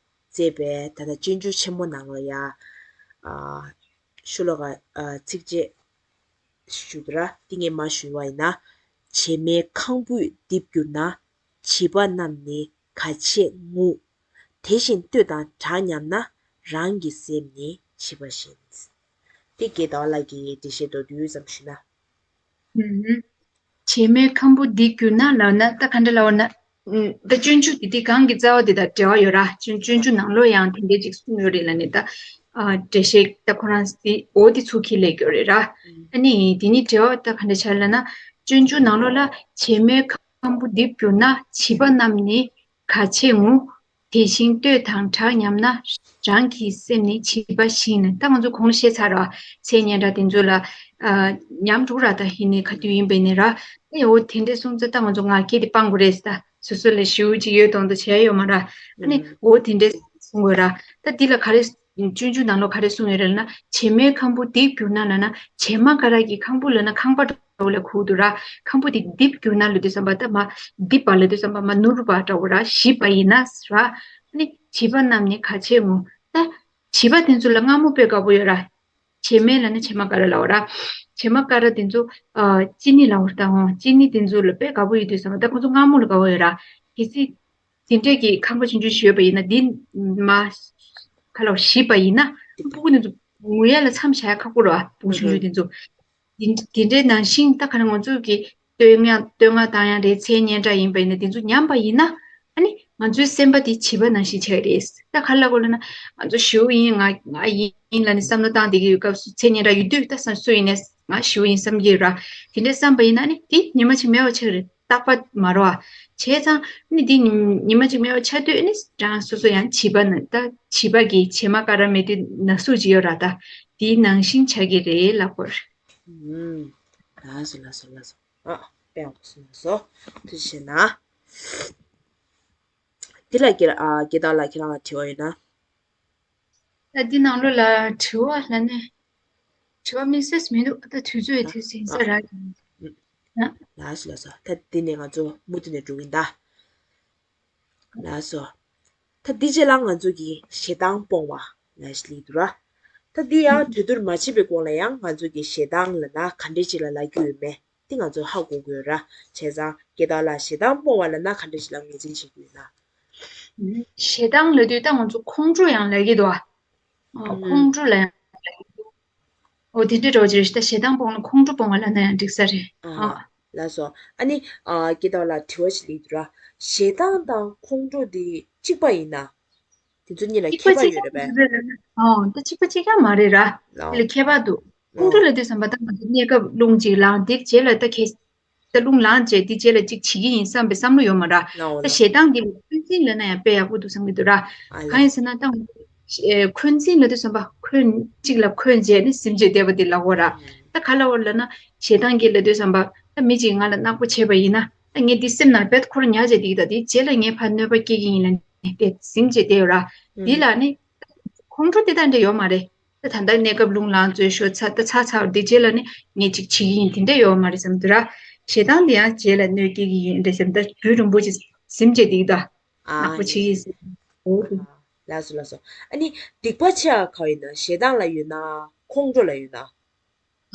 མཛད་པའི་ད་ལྟ་སྤྱོད་འཇུག་ཆེན་མོ་ནང་ལ་ཡ་ཨ་ཤོ་ལོ་ཀ་ཨ་ཚིགས་བཅད་ཞུ་གི་ར། འདི་ངས་མར་ཞུས་པ་ཡིན་ན། བྱེ་མའི་ཁང་བུས་རྡིབ་གྱུར་ན། བྱིས་པ་རྣམས་ནི་ག་ཆད་ངུ། དེ་བཞིན་ལྟོས་དང་གྲགས་ཉམས་ན། རང་གི་སེམས་ནི་བྱིས་པ་བཞིན། འདི་རྒན་ཟླ་བ་ལགས་ཀྱིས་འགྲེལ་བཤད་མདོར་བསྡུས་ཙམ་ཞུས་ན། བྱེ་མའི་ཁང་བུ་རྡིབ་གྱུར་ན་ལབ་ན་ད་ག་འདྲ་ལབ་ན། ད་སྤྱོད་འཇུག་འདི་དེ་གང་གི་རྩ་བ་དེ་དང་འབྲེལ་བ་ཡོད་ར། སྤྱོད་སྤྱོད་འཇུག་ནང་ལོགས་ཡང་དེ་འདྲའི་ཅིག་གསུངས་ཡོད་རེད་ལབ་ནས་ད། འགྲེལ་བཤད་ད་ཁོ་རང་དེ་འོ་དེ་ཚུར་ཁྱེར་ལས་ཀྱི་ཡོད་རེད་ར། ཨ་ནི་དེ་ནི་འབྲེལ་བ་ད་ག་འདྲ་ཆགས་ལབ་ན། སྤྱོད་འཇུག་ནང་ལོགས་ལ་བྱེ་མའི་ཁང་བུ་རྡིབ་གྱུར་ན་བྱིས་པ་རྣམས་ནི་ག་ཆད་ངུ། དེ་བཞིན་ལྟོས་དང་གྲགས་ཉམས་ན། རང་གི་སེམས་ནི་བྱིས་པ་བཞིན། ད་ང་ཚོ་གོང་ལ་བཤད་ཚར་ར། ཚེ་སྙན་གྲགས་དེ་ཚོ་ལ་ཨ་ཉམས་འགྲོ་ར། ད་ཧི་ནི་ག་དུས་ཡིན་པའི་ནི་ར། ཨེ་འོ་དེ་འདྲས་སོང་ཙང་ད་ང་ཚོ་ང་རྒྱལ་དེ་སྤང་དགོས་རེད་ད། སོ་སོ་ལ་ཞེ་པོ་ཅིག་ཡོད་མདོག་མདོག་བྱས་ཡོད་མ་ར། ཨ་ནི་འོ་དེ་འདྲས་གསུང་དགོས་ར། ད་འདི་ལ་ག་རེ་སྤྱོད་འཇུག་ནང་ལོགས་ག་རེ་གསུངས་ཡོད་རེད་ལབ་ན། བྱེ་མའི་ཁང་བུ་རྡིབ་གྱུར་ན་ལབ་ན་བྱེ་མ་ཀ་ར་གི་ཁང་བུ་ལབ་ན་ཁང་པ་འདྲ་བོ་ལ་གོ་གི་འདུག་ར། ཁང་བུ་དེ་རྡིབ་གྱུར་ན་ལབ་དུས་ཙམ་པ་ད་མ་རྡིབ་པ་ལབ་དུས་ཙམ་པ་མ་ནོར་བ་འདྲ་བོ་ར། ཞིག་པ་ཡིན་ན་ར། ཨ་ནི་བྱིས་པ་རྣམས་ནི་ག་ཆད་ངུ། ད་བྱིས་པ་དེ་ཚོ་ལ་རྔ་མོང་དཔེ་དགའ་པོ་ཡོད་ར། བྱེ་མ་ལབ་ན་བྱེ་མ་ཀ་ར་ལབ་པ་ར། བྱེ་མ་ཀ་ར་དེ་ཚོ་ཨ་ཅི་ནི་ལབ་པ་རེད་ད། འོ་ཅི་ནི་དེ་ཚོ་ལ་དཔེ་དགའ་པོ་ཡོད་དུས་ཙམ་པ་ད་ཁོ་ཚོ་རྔ་མོང་ལ་དགའ་པོ་ཡོད་ར། གལ་སྲིད་ དེ་འདྲས་ཀྱི་ཁང་པ་ཆུང་ཆུང་ཞིག་ཡོད་པ་ཡིན་ན། འདི་མ་ཁ་ལོ་ཞིབ་པ་ཡིན་ན། སྤུ་གུ་དེ་ཚོ་ངུ་ཡ་ལ་མཚམས་བཞག་ཡ་ཁག་པོ་རེད་བ། སྤུ་གུ་ཆུང་ཆུང་དེ་ཚོ། དེ་དེ་འདྲའི་ནང་བཞིན་ད་ག་ནང་ང་ཚོ་གི་བསྟོད་བསྔགས་བསྟོད་བསྔགས་བཏང་ཡ་རེད། མཚན་སྙན་གྲགས་ཡིན་པ་ཡིན་ན། དེ་ཚོ་ཉམས་པ་ཡིན་ན། ཨ་ནི་ང་ཚོའི་སེམས་པ་དེ་བྱིས་པ་ནང་བཞིན་ཆགས་ཀྱི་རེད། ད་ག་ལ་གོ་ལ་ན། ང་ཚོ་ཞུ་ཡིན། ང་ང་ཡིན་ལ་ནི་བསམ་བློ་བཏང་བསྡད་ཀྱི་ཡོད་སྐབས་སུ། མཚན་སྙན་གྲགས་ཡོད་དུས་ད་སུ་ཡིན་ནས་ང་ཞུ་ཡིན་བསམ་གྱི་ཡོད་ར། དེ་འདྲའི་བསམ་པ་ཡིན་ན་ནི་དེ་ཉི་མ་གཅིག་མེད་པ་ཆགས་ཀྱི་རེད། རྟག་པ་མ་རེད་བ། བྱས་ཙང་ནི་འདི་ཉི་ཉི་མ་གཅིག་མེད་པ་ཆགས་དུས་ནི་རང་སོ་སོ་ཡང་བྱིས་པ་ན། ད་བྱིས་པ་གི་བྱེ་མ་ཀ་ར་མེད་དུས་ན་ཟུག་ཅིག་ཡོད་ར། ད་དེའི་ནང་བཞིན་ཆགས་ཀྱི་རེད་ལབ་དགོས་རེད། ཨུམ། ལགས་སོ་ལགས་སོ་ལགས་སོ། ཨ། དཔེ་ཡག་པོ་གསུངས་སོང་། ཐུགས་རྗེ་ཆེ་གནང་། འདི་ལ་སྐྱེ་ཨ་སྐྱེ་བདག་ལགས་ཁྱེད་རང་ལ་དྲི་བ་ཡོད་ན། ད་འདི་ནང་ལོགས་ལ་དྲི་བ་ལབ་ནས། དྲི་བ་དམིགས་བསལ་མི་འདུག་ད་དུས་ཚོད་དེ་ཟིན་ས་རག་གི་མི་འདུག་ཨ། ལགས་སོ་ལགས་སོ། ད་འདི་ནས་ང་ཚོ་མུ་མཐུད་ནས་འགྲོ་གི་ཡིན་ད། ལགས་སོ། ད་འདི་རྗེས་ལ་ང་ཚོ་གི་ཞེ་སྡང་སྤོང་བ་ལབ་ཞིག་སླེབས་འདུག་ར། ད་འདི་ཡང་གྲོས་བསྡུར་མ་བྱས་པའི་གོང་ལ་ཡང་ང་ཚོ་གི་ཞེ་སྡང་ལབ་ན་ག་འདྲས་ཅིག་ལ་ལབ་ཀྱི་ཡོད་མེད་འདི་ང་ཚོ་ཧ་གོ་དགོས་ར། བྱས་ཙང་སྐྱེ་བདག་ལགས་ཞེ་སྡང་སྤོང་བ་ལབ་ན་ག་འདྲས་ཅིག་ལ་ངོས་འཛིན་བྱེད་ཀྱི་ཡོད་ན། ཞེ་སྡང་ལབ་དུས་ད་ང་ཚོ་ཁོང་ཁྲོ་ཡང་ལབ་ཀྱི་འདུག་ཨ། ཨ། ཁོང་ཁྲོ་ལ་ཡང་ལབ་ཀྱི་འདུག་འོ་དེ་འདྲའི་འདྲ་བོ་ཅིག་རེད་ཤག་ད་ཞེ་སྡང་སྤོང་ལ་ཁོང་ཁྲོ་སྤོང་བ་ལབ་ན་ཡང་འགྲིག་ས་རེད། ཨ། ཨ། ལགས་སོ། ཨ་ནི་ཨ་སྐྱེ་བདག་ལགས་དྲི་བ་ཞིག་སླེབས་འདུག་ར། ཞེ་སྡང་དང་ཁོང་ཁྲོ་དེ་གཅིག་པ་ཡིན་ན། དེ་ཚོ་གཉིས་ལ་གཅིག་པ་ཁྱད་པར་གཅིག་ཡོད་རེད་པས། རྐྱང་མ་རེད་ར། ཨོ། ད་གཅིག་པ་གཅིག་རྐྱང་མ་རེད་ར། ཨོ། དེ་ལ་ཁྱད་པར་འདུག་ཁོང་ཁྲོ་ལབ་དུས་ཙམ་པ་ད་ང་ཚོ་གནས་སྐབས་རླུང་གཅིག་ལངས། དེ་རྗེས་ལ་ད་ཁེ། ད་རླུང་ལངས་རྗེས་དེ་རྗེས་ལ་གཅིག་བྱེད་ཀྱི་ཡིན་བསམ་པའི་བསམ་བློ་ཡོད་མ་ར། ཨོ། ད་ཞེ་སྡང་འདི་ལ་འཁོན་འཛིན་ལབ་ན་ཡང་དཔེ་ཡག་པོ་འདུག་བསམ་གྱི་འདུག་ར། ཨ་ལས། གང་ཡིན་ཟེར་ན་ད་ང་ཚོ་ཨེ། འཁོན་འཛིན་ལབ་དུས་ཙམ་པ་འཁོན། གཅིག་ལ་འཁོན་བྱས་ནས་ཟིན་བྱས་བསྡད་པ་དེ་ལབ་དགོས་ར། ད་ག་ལབ་དགོས་ལབ་ན། ཞེ་སྡང་གི་ལབ་དུས་ཙམ་པ་ད་མི་གཅིག་ང་ལ་ནག་པོ་བྱས་པ་ཡིན་ན། ད་ངས་འདི་སེམས་ནང་རྦད་ཁོ་རང་ཉར་བྱས་བསྡད་ཀྱི། ད་དེ་རྗེས་ལ་ངས་ཕར་གནོད་པ་སྐྱེལ་གྱི་ཡིན་ལབ་ནས་དེ་ཟིན་བྱས་བསྡད་ཡོད་ར། འདི་ལ་ནི་ཁོང་ཁྲོ་དེ་དག་འདྲ་ཡོད་མ་རེད། ད་ད་ལྟ་གནས་སྐབས་རླུང་ལངས་ཚར་ཤོ་ཚ་ད་ཚ་ཚ་བ་དེ་རྗེས་ལ་ནི་ངས་གཅིག་བྱེད་ཀྱི་ཡིན་དེ་འདྲ་ཡོད་མ་རེད་བསམ་འདུག་ར། ཞེ་སྡང་དེ་ཡང་རྗེས་ལ་གནོད་སྐྱེལ་གྱི་ཡིན་འདྲ་བསམ། ད་རྒྱུན་རིང་པོ་ཅིག་ཟིན་བྱས་བསྡད་ཀྱི་འདུག་ཨ། ནག་པོ་བྱེད་ཀྱི་ཡིན་ཟེར། འོ་དེ། ལགས་སོ་ལགས་སོ། ཨ་ནི་སྡིག་པ་ཆེ་བ་ག་ཡིན་ན། ཞེ་སྡང་ལ་ཡོད་ན་ཁོང་ཁྲོ་ལ་ཡོད་ན།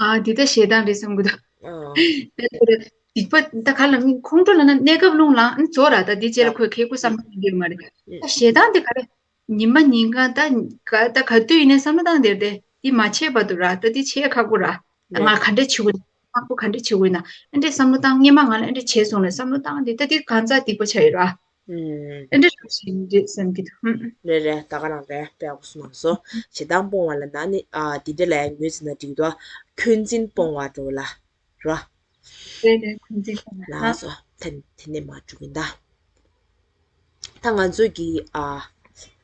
ཨ། འདི་ད་ཞེ་སྡང་རེད་བསམ་གྱི་འདུག་ཨ། ད་དེ་རེད། སྡིག་པ་ད་ག་ལ་ཁོང་ཁྲོ་ལབ་ན་གནས་སྐབས་རླུང་ལངས་ནི་ཚོ་ར། ད་འདི་རྗེས་ལ་ཨ། ཁོས་ཁེགས་པོ་བསམ་གྱི་ཡོད་མ་རེད། ཨ། ད་ཞེ་སྡང་དེ་ག་རེ། ཉི་མ་ཉིན་གང་ད་ག་ད་ག་དུས་ཡིན་ནའི་བསམ་བློ་བཏང་བསྡད་དེ། འདི་མ་བྱས་བར་དུ་ར། ད་འདི་བྱས་ཁག་པོ་ར། ད་ང་རེད། ག་འདྲས་བྱེད་དགོས། ཁག་པོ་ག་འདྲས་བྱེད་དགོས་ན། ཨ་འདྲས་བསམ་བློ་བཏང་། སྔོན་མ་ང་ལ་ཨ་འདྲས་བྱས་སོང་ལ་བསམ་བློ་བཏང་སྟེ། ད་འདི་གང་ཚ་སྡིག་པ་ཆགས་ཡོད་ར། ཨུམ། ཨེ་འདྲ་ཞིག་རེད་བསམ་གྱི་འདུག་ཨུམ། རེད་རེད། ད་ག་རང་རེད། དཔེ་ཡག་པོ་གསུངས་གནང་སོང་། ཞེ་སྡང་སྤོང་བ་ལབ་ན་ནི་ཨ་འདི་འདྲ་ལ་ཡང་ངོས་འཛིན་ན་འགྲིག་འདུག་འཁོན་འཛིན་སྤོང་བ་འདྲ་བོ་ལ་ར། རེད་རེད། འཁོན་འཛིན་སྤོང་བ། ལགས་སོ། ད་དེ་ནས་མར་འགྲོ་གི་ཡིན་ད། ད་ང་ཚོ་གི་ཨ་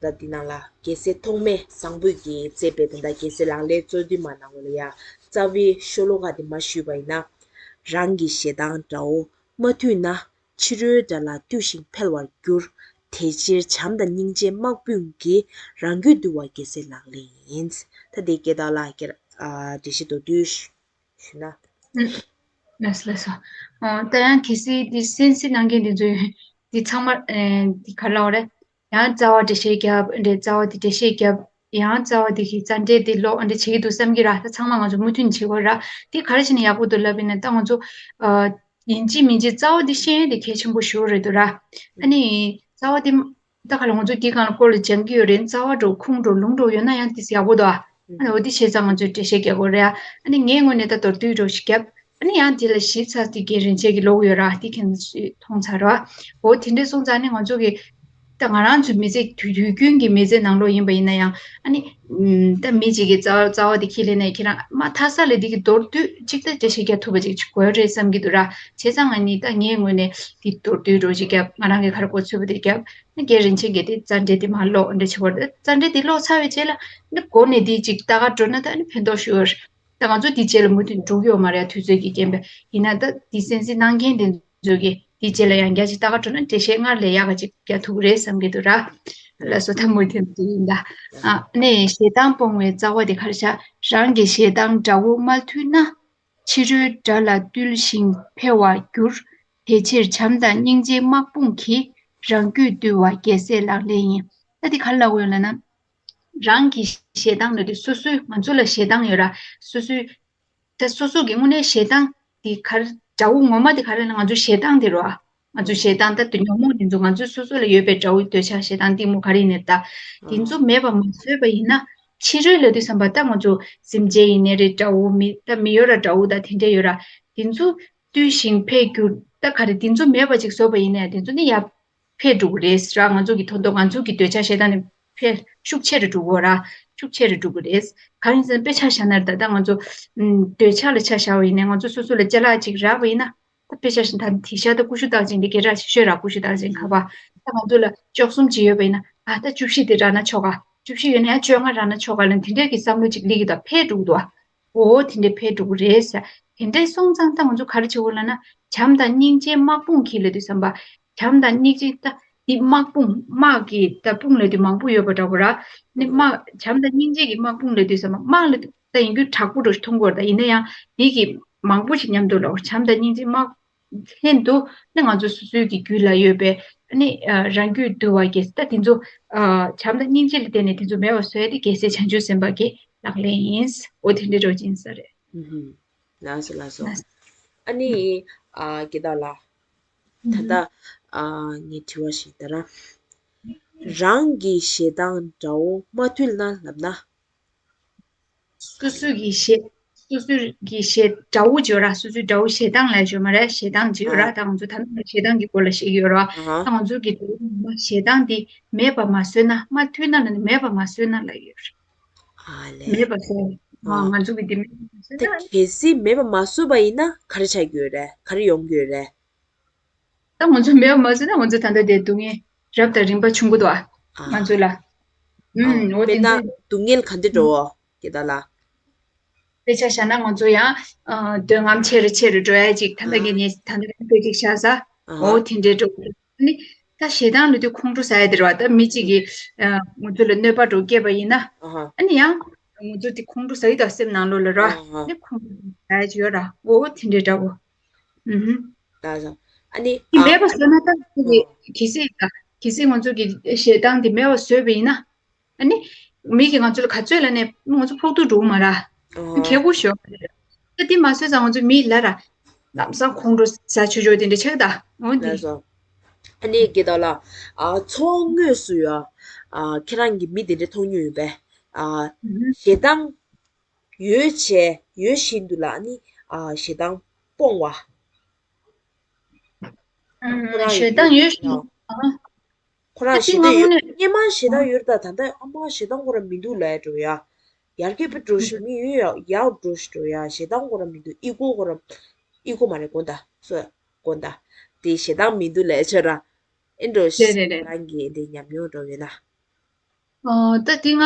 ད་འདི་ནང་ལ་རྒྱལ་སྲས་ཐོགས་མེད་བཟང་པོས་ཀྱིས་མཛད་པའི་ད་ལྟ་རྒྱལ་སྲས་ལག་ལེན་རྩོད་འདུན་མ་ནང་ལོགས་ལ་ཡ་རྩ་བའི་ཤོ་ལོ་ཀ་དེ་མར་ཞུས་པ་ཡིན་ན། རང་གི་ཞེ་སྡང་དགྲ་བོ་མ་ཐུལ་ན། ཕྱི་རོལ་དགྲ་ལ་བཏུལ་ཞིང་འཕེལ་བར་འགྱུར། དེ་ཕྱིར་བྱམས་དང་སྙིང་རྗེའི་དམག་དཔུང་གིས། རང་རྒྱུད་འདུལ་བ་རྒྱལ་སྲས་ལག་ལེན་ཡིན། ད་དེ་སྐད་བརྡ་ལ་སྐྱེར་ཨ་འགྲེལ་བཤད་མདོར་བསྡུས་ཞུས་ན། ལགས་སོ་ལགས་སོ། ཨོ་ད་ཡང་གལ་སྲིད་འདི་གསན་གཟིགས་གནང་མཁན་འདི་ཚོས་འདི་ཚང་མ་ཨེ་འདི་ག་ལབ་རེད། ཡང་རྩ་བ་འགྲེལ་བཤད་རྒྱབ། འདྲེ་རྩ་བ་འདི་འགྲེལ་བཤད་རྒྱབ། ཡང་རྩ་བ་འདི་གི་རྩ་འགྲེལ་འདི་ཀློག་འདྲེ་བྱེད་ཀྱི་འདུག་བསམ་གྱི་ར། ད་ཚང་མ་ང་ཚོ་མུ་མཐུད་བྱེད་དགོས་ར། འདི་ག་རེ་བྱས་ན་ཡག་པོ་འདུག་ལབ་ཡིན་ན། ད་ང་ཚོ་ཨ་ཡིན་གཅིག་མིན་གཅིག་རྩ་བ་འདི་ཤེས་ཡོན་འདི་གལ་ཆེན་པོ་ཞེ་པོ་རེད་འདུག་ར། ཨ་ནི་རྩ་བ་འདི་ད་ག་ལ་ང་ཚོ་འདི་སྒང་ལ་སྐོར་ལ་སྦྱང་གི་ཡོད་རེད། རྩ་བ་འདྲ་ཁུངས་འདྲ་ལུང་འདྲ་ཡོད་ན་ཡང་འདི་ཡག་པོ་འདུག་ཨ་ནི་འོ་འདི་བྱས་ཙང་ང་ཚོས་འགྲེལ་བཤད་རྒྱག་དགོས་རེད། ཨ་ནི་ངའི་ངོས་ནས་ད་མདོར་བསྡུས་འདྲ་ཞིག་བརྒྱབ། ཨ་ནི་ཡང་དེ་ལ་ཞིབ་ཚགས་དེ་རྒན་རིན་ཆེན་གྱིས་ཀློག་ཡོད་ར། དེ་ཁྱེད་ཚོས་མཐོང་ཚར་ར། འོ་དེ་འདྲས་སོང་ཙང་ནི་ང་ཚོ་གི་ད་ང་རང་ཚོའི་མི་ཚེ་དུས་དུས་རྒྱུན་གྱི་མི་ཚེ་ནང་ལོགས་ཡིན་པ་ཡིན་ན་ཡང་། ཨ་ནི་ཨམ་ད་མི་གཅིག་གིས་རྩ་བ་རྩ་བ་དེ་ཁས་ལེན་ནས་ཁྱེད་རང་མ་མཐའ་ས་ལ་དེ་གི་མདོར་བསྡུས་གཅིག་ད་འགྲེལ་བཤད་རྒྱག་ཐུབ་པ་ཅིག་དགོས་རེད་བསམ་གྱི་འདུག་ར། བྱས་ཙང་ང་ནི་ད་ངའི་ངོས་ནས་དེ་མདོར་བསྡུས་འདྲ་ཞིག་བརྒྱབ། ང་རང་གིས་ག་རེ་གོ་ཚོད་པ་དེ་བརྒྱབ། ཨ་ནི་རྒན་རིན་ཆེན་གྱིས་དེ་རྩ་འགྲེལ་དེ་མར་ཀློག་འདྲ་བྱེད་པ་རེད། རྩ་འགྲེལ་དེ་ཀློག་ཚར་བའི་རྗེས་ལ་ཨ་ནི་མགོ་ནས་དེ་ཅིག་ལྟ་ག་འགྲོ་ན་ད་ཨ་ནི་ཕན་ཐོགས་ཤོར། ད་ང་ཚོ་འདི་རྗེས་ལ་མུ་མཐུད་འགྲོ་གི་ཡོད་མ་རེད། དུས་ཚོད་ཀྱི་རྐྱེན་པས། ཡིན་ན་ད་འདི་གསན་གཟིགས་གནང་མཁན་དེ་ཚོ་གིས་འདི་རྗེས་ལ་ཡང་བསྐྱར་ཅིག་ལྟ་ག་འགྲོ་ན་འགྲེལ་བཤད་སྔར་ལས་ཡག་ག་ཅིག་རྒྱག་ཐུབ་ཀྱི་རེད་བསམ་གྱི་འདུག་ར། ལགས་སོ། ད་མུ་མཐུད་འདི་ཡིན་ད། ཨ་ནི་ཞེ་སྡང་སྤོང་བའི་རྩ་བ་དེ་ག་རེ་བྱ། རང་གི་ཞེ་སྡང་དགྲ་བོ་མ་ཐུལ་ན། ཕྱི་རོལ་དགྲ་ལ་བཏུལ་ཞིང་འཕེལ་བར་འགྱུར། དེ་ཕྱིར་བྱམས་དང་སྙིང་རྗེའི་དམག་དཔུང་གིས། རང་རྒྱུད་འདུལ་བ་རྒྱལ་སྲས་ལག་ལེན་ཡིན། ད་འདི་ག་རེ་ལབ་ཀྱི་ཡོད་ལབ་ན། རང་གི་ཞེ་སྡང་ལབ་དུས་སོ་སོའི་ང་ཚོ་ལ་ཞེ་སྡང་ཡོད་ར། སོ་སོའི་ད་སོ་སོ་གི་དངོས་གནས་ཞེ་སྡང་དེ་ག་རེ། དགྲ་བོ་ངོ་མ་དེ་ག་རེ་ལབ་ན་ང་ཚོའི་ཞེ་སྡང་དེ་རེད་བ། ང་ཚོ་ཞེ་སྡང་ད་དུ་ཉོན་མོངས་དེ་ཚོ་ང་ཚོ་སོ་སོ་ལ་ཡོད་པའི་དགྲ་བོ་འདོད་ཆགས་ཞེ་སྡང་གཏི་མུག་ག་རེ་ཡིན་ནའི་ད་དེ་ཚོ་མེད་པ་མ་བཟོས་པ་ཡིན་ན་ཕྱི་རོལ་ལ་དུས་བསམ་པ་ད་ང་ཚོ་སེམས་ཅན་ཡིན་ནའི་རེད། དགྲ་བོ་མི་ད་མི་ཡོད་ར་དགྲ་བོ་ད་དེ་འདྲས་ཡོད་ར་དེ་ཚོ་བཏུལ་ཞིང་འཕེལ་འགྱུར་ད་ག་རེ་དེ་ཚོ་མེད་པ་ཅིག་བཟོས་པ་ཡིན་ནའི་དེ་ཚོ་ནི་ཡ་འཕེལ་འགྲོ་གི་རེད་ར། ང་ཚོ་གི་ཐོག་ཏུ་ང་ཚོ་གི་འདོད་ཆགས་ཞེ་སྡང་ནི་འཕེལ་ཤུགས་ཆེ་རུ་འགྲོ་གི་ར་ཤུགས་ཆེ་རུ་འགྲོ་གི་རེད། ག་རེ་ཡིན་ཟེར་ན་དཔེ་ཆ་བཞག་ན་ར་ད་ལྟ་ང་ཚོ་འདོད་ཆགས་ལ་ཆ་བཞག་པ་ཡིན་ནའི་ང་ཚོ་སོ་སོ་ལ་ཅ་ལག་ཅིག་རག་པ་ཡིན་ན། ད་དཔེ་ཆ་བཞག་ན་ད་དེང་སང་ད་ཀུ་ཤུ་རྟགས་ཅན་དེ་སྐད་གྲགས་ཤོད་ར། ཀུ་ཤུ་རྟགས་ཅན་ཁ་པར་ད་ང་ཚོ་ལ་བཅུ་གསུམ་ཅིག་ཡོད་པ་ཡིན་ན་ཨ་ད་བཅུ་བཞི་དེ་རག་ན་ཆོག་ག་བཅུ་བཞི་ཡོད་ན་ཡང་བཅོ་ལྔ་རག་ན་ཆོག་ག་ལ་དེ་འདྲའི་གི་བསམ་བློ་ཅིག་སླེབས་ཀྱི་འདུག་འཕེལ་འགྲོ་གི་འདུག་འོ་དེ་འདྲའི་འཕེལ་འགྲོ་གི་རེད་ཟེར། དེ་འདྲའི་སོང་ཙང་ད་ང་ཚོ་ག་རེ་བྱེད་དགོས་ལབ་ན་བྱམས་དང་སྙིང་རྗེའི་དམག་དཔུང་གི་ལབ་དུས་བསམ་པ་བྱམས་དང་སྙིང་རྗེ་ད་འདི་དམག་དཔུང་དམག་གི་ད་དཔུང་ལབ་དུས་མང་པོ་ཡོད་པ་འདྲ་པོ་ར། ནི་དམག་བྱམས་དང་སྙིང་རྗེ་གི་དམག་དཔུང་ལབ་དུས་བསམ་པ་དམག་ལབ་དུས་ད་ཡིན་རྒྱུ་དྲག་པོ་འདྲ་ཞིག་མཐོང་གི་ཡོད་རེད། ད་ཡིན་ན་ཡང་འདི་གི་མང་པོ་ཞིག་མཉམ་དུ་ལ་བྱམས་དང་སྙིང་རྗེ་དམག་ལྷན་དུ་ནི་ང་ཚོ་སོ་སོའི་གི་རྒྱུད་ལ་ཡོད་པའི་ནི་རང་རྒྱུད་འདུལ་བ་རྒྱལ་སྲས་ད་དེ་ཚོ་བྱམས་དང་སྙིང་རྗེ་ལ་བརྟེན་ནས་དེ་ཚོ་མེད་པ་བཟོ་ཡ་དེ་རྒྱལ་སྲས་བྱང་ཆུབ་སེམས་དཔའ་གི་ལག་ལེན་ཡིན། འོ་དེ་འདྲའི་འགྲོ་ཅིང་ས་རེད། ལགས་སོ་ལགས་སོ། ཨ་ནི་ཨ་དགེ་ལྡོག་ལགས། ད་ལྟ་ཨ་ངས་དྲི་བ་ཞིག་ད་ར། རང་གི་ཞེ་སྡང་དགྲ་བོ་མ་ཐུལ་ན་ལབ་ན། སོ་སོ་གི་ཞེ་སོ་སོ་གི་ཞེ་དགྲ་བོ་བརྗོད་ར། སོ་སོའི་དགྲ་བོ་ཞེ་སྡང་ལབ་ཡ་ཡོད་མ་རེད། ཞེ་སྡང་བརྗོད་ར། ད་ང་ཚོ་ད་ནི་ཞེ་སྡང་གི་སྐོར་ལ་བཤད་ཀྱི་ཡོད་ར། ད་ང་ཚོ་གི་དགྲ་བོ་ཞེ་སྡང་འདི་མེད་པ་མ་བཟོས་ན། མ་ཐུལ་ན་ལ་ནི་མེད་པ་མ་བཟོས་ན་ལབ་ཡོད་ར། ཨ་ལས། མེད་པ་བཟོས། ང་ཚོ་གི་འདི་མེད་པ་བཟོས་ད་ན། གལ་སྲིད་མེད་པ་མ་བཟོས་པ་ཡིན་ན་ག་རེ་ཆགས་ཀྱི་ཡོད་རེད། ག་རེ་ཡོང་གི་ཡོད་རེད། ད་ང་ཚོ་མེད་པ་མ་བཟོས་ན་ང་ཚོ་ད་ལྟ་དེ་སྡུག་བསྔལ་རབ་དང་རིམ་པ་བྱུང་གི་འདུག་ཨ། ང་ཚོ་ལ། ཨུམ། འོ་དེ་ཚོ་སྡུག་བསྔལ་ག་འདྲ་འགྲོ་འོ་དགེ་ལྡོག་ལགས། དཔེ་ཆ་བཞག་ན་ང་ཚོ་ཡང་འདོད་རྔམ་ཆེ་རུ་ཆེ་རུ་འགྲོ་ཡ་ཅིག་ད་ལྟ་གི་ནས་ད་ལྟ་དཔེ་ཅིག་བཞག་ས། འོ་དེ་འདྲའི་འགྲོ་གི་ནི། ད་ཞེ་སྡང་ལབ་དུས་ཁོང་ཁྲོ་ཟ་ཡ་དེ་རེད་བ། ད་མི་གཅིག་གིས་ང་ཚོ་ལ་གནོད་པ་འགྲོ་སྐྱེས་པ་ཡིན་ན། ཨ་ནི་ཡང་ང་ཚོ་དེ་ཁོང་ཁྲོ་ཟ་གི་འདུག་སེམས་ནང་ལོགས་ལ་ར། ནི་ཁོང་ཁྲོ་ཟ་ཡ་ཅིག་ཡོད་ར། འོ་དེ་འདྲའི་འདྲ་བོ། ཨུ་ཧུ། ལགས་སོ། ཨ་ནི་དེ་མེད་པ་བཟོས་ན་ད་ཁོ་གི་གལ་སྲིད་ད་གལ་སྲིད་ང་ཚོ་གི་ཞེ་སྡང་དེ་མེད་པ་བཟོས་པ་ཡིན་ན། ཨ་ནི་མི་གིས་ང་ཚོ་ལ་ག་ཚོད་ལབ་ནས་ང་ཚོ་ཕོག་ཐུག་འགྲོ་གི་མ་ར། ཁེ་པོ་ཞོག་ད་དེ་མ་བཟོས་ཙང་ང་ཚོ་མི་ལ་ར་ལམ་སང་ཁོང་ཁྲོ་ཟ་ཆོག་ཆོག་དེ་འདྲ་ཆགས་ད། འོ་དེ། ལགས་སོ། ཨ་ནི་དགེ་ལྡོག་ལགས། ཨ་ཚོར་བ་དངོས་སུ་ཡོད། ཨ་ཁྱེད་རང་གིས་མི་དེ་འདྲ་མཐོང་མྱོང་ཡོད་པས། ཨ་ཞེ་སྡང་ཡོད་བྱས་ཡོད་བཞིན་དུ་ལ་ཨ་ནི་ཨ་ཞེ་སྡང་སྤོང་བ། ཁོ་རང་ཞེ་སྡང་ཡོད་བཞིན་དུ། ཁོ་རང་ཞེ་སྡང་ཡོད། སྔོན་མ་ཞེ་སྡང་ཡོད་རེད་ད། ད་ལྟ་ཨ་མ་ཞེ་སྡང་ཁོ་རང་མི་འདུག་ལབ་འགྲོ་ཡ། ཡར་རྒྱས་པའི་འགྲོ་ཞིག་མི་ཡོད་ཡ་ཡར་འགྲོ་ཞིག་འགྲོ་ཡ། ཞེ་སྡང་ཁོ་རང་མི་འདུག་ཨི་གོ་ཁོ་རང་། ཨི་གོ་མ་རེད་དགོངས་དག་སོ། དགོངས་དག་དེ་ཞེ་སྡང་མི་འདུག་ལབ་ཆོག་ར། ཨེ་འགྲོ་ཞིག་རང་གི་དེ་ཉམས་མྱོང་འགྲོ་ཡོད་ན། ཨོ་ད་དེ་ང་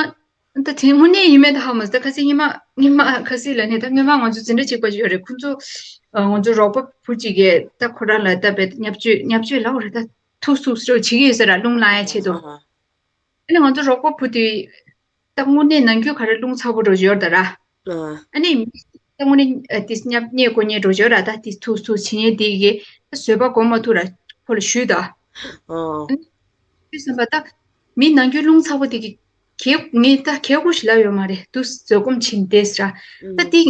ད་དེ་དངོས་གནས་ཡིན་མེད་ད་ཧ་མ་སི། ད་ཁ་སི་སྔོན་མ་སྔོན་མ་ཁ་སི་ལ་ནི་ད་སྔོན་མ་ང་ཚོ་འཛིན་གྲྭ་གཅིག་པ་ཅིག་ཡོད་རེད། ཁོ་ཚོ་ང་ཚོ་རོགས་པ་བུ་གཅིག་གིས་ད་ཁོ་རང་ལ་ད་བེད་བརྙས་བཅོས་བརྙས་བཅོས་ལབ་དགོས་རེད་ད། ཐུག་ཐུག་སོ་བྱེད་ཀྱི་ཡོད་ས་ར་རླུང་ལངས་ཡ་ཆེད་དུ། ཨ་ནི་ང་ཚོ་རོགས་པ་བུ་དེ་ད་དངོས་གནས་ནང་ཁུལ་ག་རེ་རླུང་ཚ་པོ་འགྲོ་ཡོད་ད་ར། ཨ་ནི་ད་དངོས་གནས་དེ་བརྙས་བརྙས་དགོས་ཉེས་འགྲོ་ཡོད་ར། ད་དེ་ཐུག་ཐུག་བྱེད་ཉེས་དེ་གིས་ད་བཟོད་པ་སྒོམ་མ་ཐུབ་ར་ཁོ་ལ་ཞུས་ད། དུས་ཙམ་པ་ད་མི་ནང་ཁུལ་རླུང་ཚ་པོ་དེ་གི་གལ་ངས་ད་གལ་ཁུ་ཞིག་ལབ་ཡོད་མ་རེད་འདུག་བཟོད་སྒོམ་བྱིན་བསྡད་ཟེར། ད་དེ་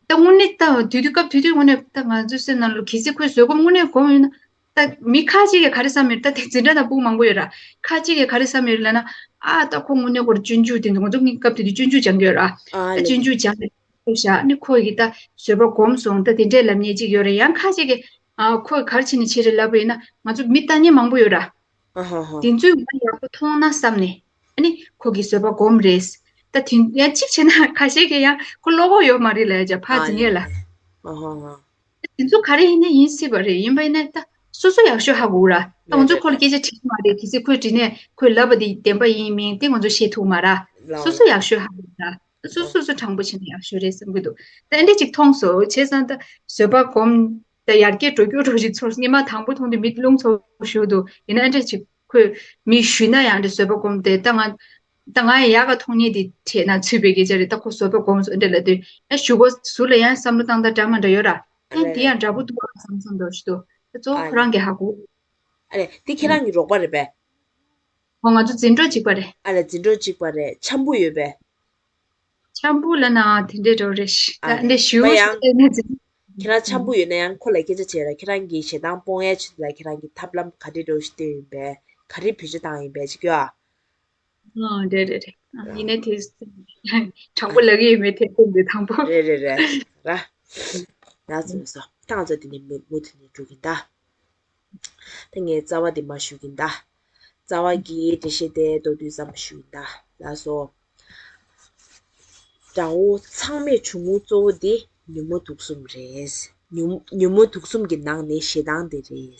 ད་དངོས་གནས་ད་དུས་དུས་སྐབས་དུས་དུས་དངོས་གནས་ད་ང་ཚོའི་སེམས་ནང་ལ་གལ་སྲིད་ཁོས་བཟོད་སྒོམ་དངོས་གནས་སྒོམ་ཡོད་ན་ད་མི་ཁ་ཅིག་གིས་ག་རེ་བསམ་ཡོད་ད་དེ་འཛིན་གྲྭ་ནང་སྤུན་མང་པོ་ཡོད་ར་ཁ་ཅིག་གིས་ག་རེ་བསམ་ཡོད་ལབ་ན་ཨ་ད་ཁོ་དངོས་གནས་ཁོར་སྤྱོད་འཇུག་དེ་ཚོ་ང་ཚོ་གི་སྐབས་དུས་དུས་སྤྱོད་འཇུག་སྦྱང་གི་ཡོད་ར་ཨ་ད་ལས་སྤྱོད་འཇུག་སྦྱང་ནས། ཁོ་བཞག་ནི་ཁོ་ཡིས་ད་བཟོད་པ་སྒོམ་སོང་ད་དེ་འདྲས་ལབ་མཁན་ཅིག་ཡོད་རེད། ཡང་ཁ་ཅིག་གིས་ཨ་ཁོས་ག་རེ་བྱས་ནས་བྱས་རེད་ལབ་པ་ཡིན་ན་ང་ཚོ་མི་ལྟ་མཁན་མང་པོ་ཡོད་ར། ཨ་ཧ་ཧ། དེ་ཚོས་ང་ཡག་པོ་མཐོང་ན་བསམ་ནས་ཨ་ནི་ཁོ་གིས་བཟོད་པ་སྒོམ་རེད། ད་དེ་ཡང་གཅིག་བྱས་ན་ཁ་ཤས་ཀྱིས་ཡང་ཁོ་བློ་ཁོག་ཡོད་མ་རེད་ལབ་ཡ་ཅག་ཕར་འཛིན་ཡས་ལ། ཨ་ཧ་ཧ། དེ་ཚོ་ག་རེ་ཡིན་ན་ཡིན་སྲིད་པ་རེད། ཡིན་པ་ཡིན་ན་ད་སོ་སོ་ཡག་ཤོས་ཧ་གོ་ར། ད་ང་ཚོ་ཁོ་ལ་སྐད་ཆ་དྲིས་མ་རེད། གལ་སྲིད་ཁོས་དྲིས་ནས་ཁོས་ལབ་པ་དེ་བདེན་པ་ཡིན་མིན་དེ་ང་ཚོ་ཤེས་ཐུབ་མ་ར། སོ་སོ་ཡག་ཤོས་ཧ་གོ་ར། སོ་སོ་སོ་དྲང་པོ་བྱས་ན་ཡག་ཤོས་རེད་བསམ་གྱི་འདུག་ད་ཨེ་འདྲས་ཅིག་མཐོང་སོང་བྱས་ཙང་ད་བཟོད་པ་སྒོམ་ད་ཡར་རྒྱས་འགྲོ་རྒྱུ་འགྲོ་བཞིན་ཚོར་སྔོན་མ་དང་པོ་མཐོང་དུས་མི་རླུང་ཚ་པོ་ཞུ་འདུག་ཡིན་ན་ཨེ་འདྲས་ཅིག་ཁོས་མི་ཞུས་ན་ཡང་འདྲ་བཟོད་པ་སྒོམ་སྟེ་ད་ང་ད་ང་ཡང་ཡག་ག་མཐོང་མཁན་དེ་བྱས་ན་ཚུད་པའི་སྐད་ཆ་རེད། ད་ཁོ་བཟོད་པ་སྒོམ་སོང་ཨེ་འདྲས་ལབ་དུས་ཨེ་ཞུ་གོ་ཟུར་ལ་ཡང་བསམ་བློ་བཏང་ད་འདྲ་མ་འདྲ་ཡོད་ར། ཨེ་དེ་ཡང་འདྲ་པོ་འདུག་ཨ་བསམ་བསམ་འདྲ་ཞུ་འདུག་ད་གཙོ་བོ་ཁོ་རང་གིས་ཧ་གོ་ཨ་ལས་འདི་ཁྱེད་རང་གི་རོགས་པ་རེད་པས། ཨོ་ང་ཚོ་འཛིན་གྲོགས་གཅིག་པ་རེད། ཨ་ལས་འཛིན་གྲོགས་གཅིག་པ་རེད། འཆམ་པོ་ཡོད་པས། འཆམ་པོ་ལབ་ན་དེ་འདྲའི་འདྲ་བོ་རེད། ཨ་ལས་འདི་ཞུ་བ་ཡང་ཞུ་ནས་འཛིན། ཁྱེད་རང་འཆམ་པོ་ཡོད་ན་ཡང་ཁོ་ལ་སྐད་ཆ་བྱས་ར། ཁྱེད་རང་གིས་ཞེ་སྡང་སྤོང་ཡ་ཆེད་ལ་ཁྱེད་རང་གིས་ཐབས་ལམ་ག་རེ་འདྲ་བོ་ཞིག་བཏོན་ཡིན་པས། ག་རེ་བེད་སྤྱོད་བཏང་ཡིན་པས་ཅིག་ཡོད་ཨ། ཨ་རེད་རེད་རེད། ཨ་ཡིན་ནའི་དེ་དྲང་པོ་ལབ་ཀྱི་ཡོད་མེད་དེ་དེ་འདི་དང་པོ། རེད་རེད་རེད་ར། ཡ་ཚོ་སོ་ད་ང་ཚོ་དེ་ནས་མུ་མུ་མཐུད་ནས་འགྲོ་གིན་ད། ད་ངས་རྩ་བ་འདི་མར་ཞུ་གིན་ད། རྩ་བ་གི་འགྲེལ་བཤད་དེ་མདོར་བསྡུས་ཙམ་ཞུ་གིན་ད་ལགས་སོ། དགྲ་བོ་ཚང་མས་བྱུང་ངོ་གཙོ་བོ་འདི་ཉོན་མོངས་དུག་གསུམ་རེད། ཉོན་ཉོན་མོངས་དུག་གསུམ་གྱི་ནང་ནས་ཞེ་སྡང་འདི་རེད།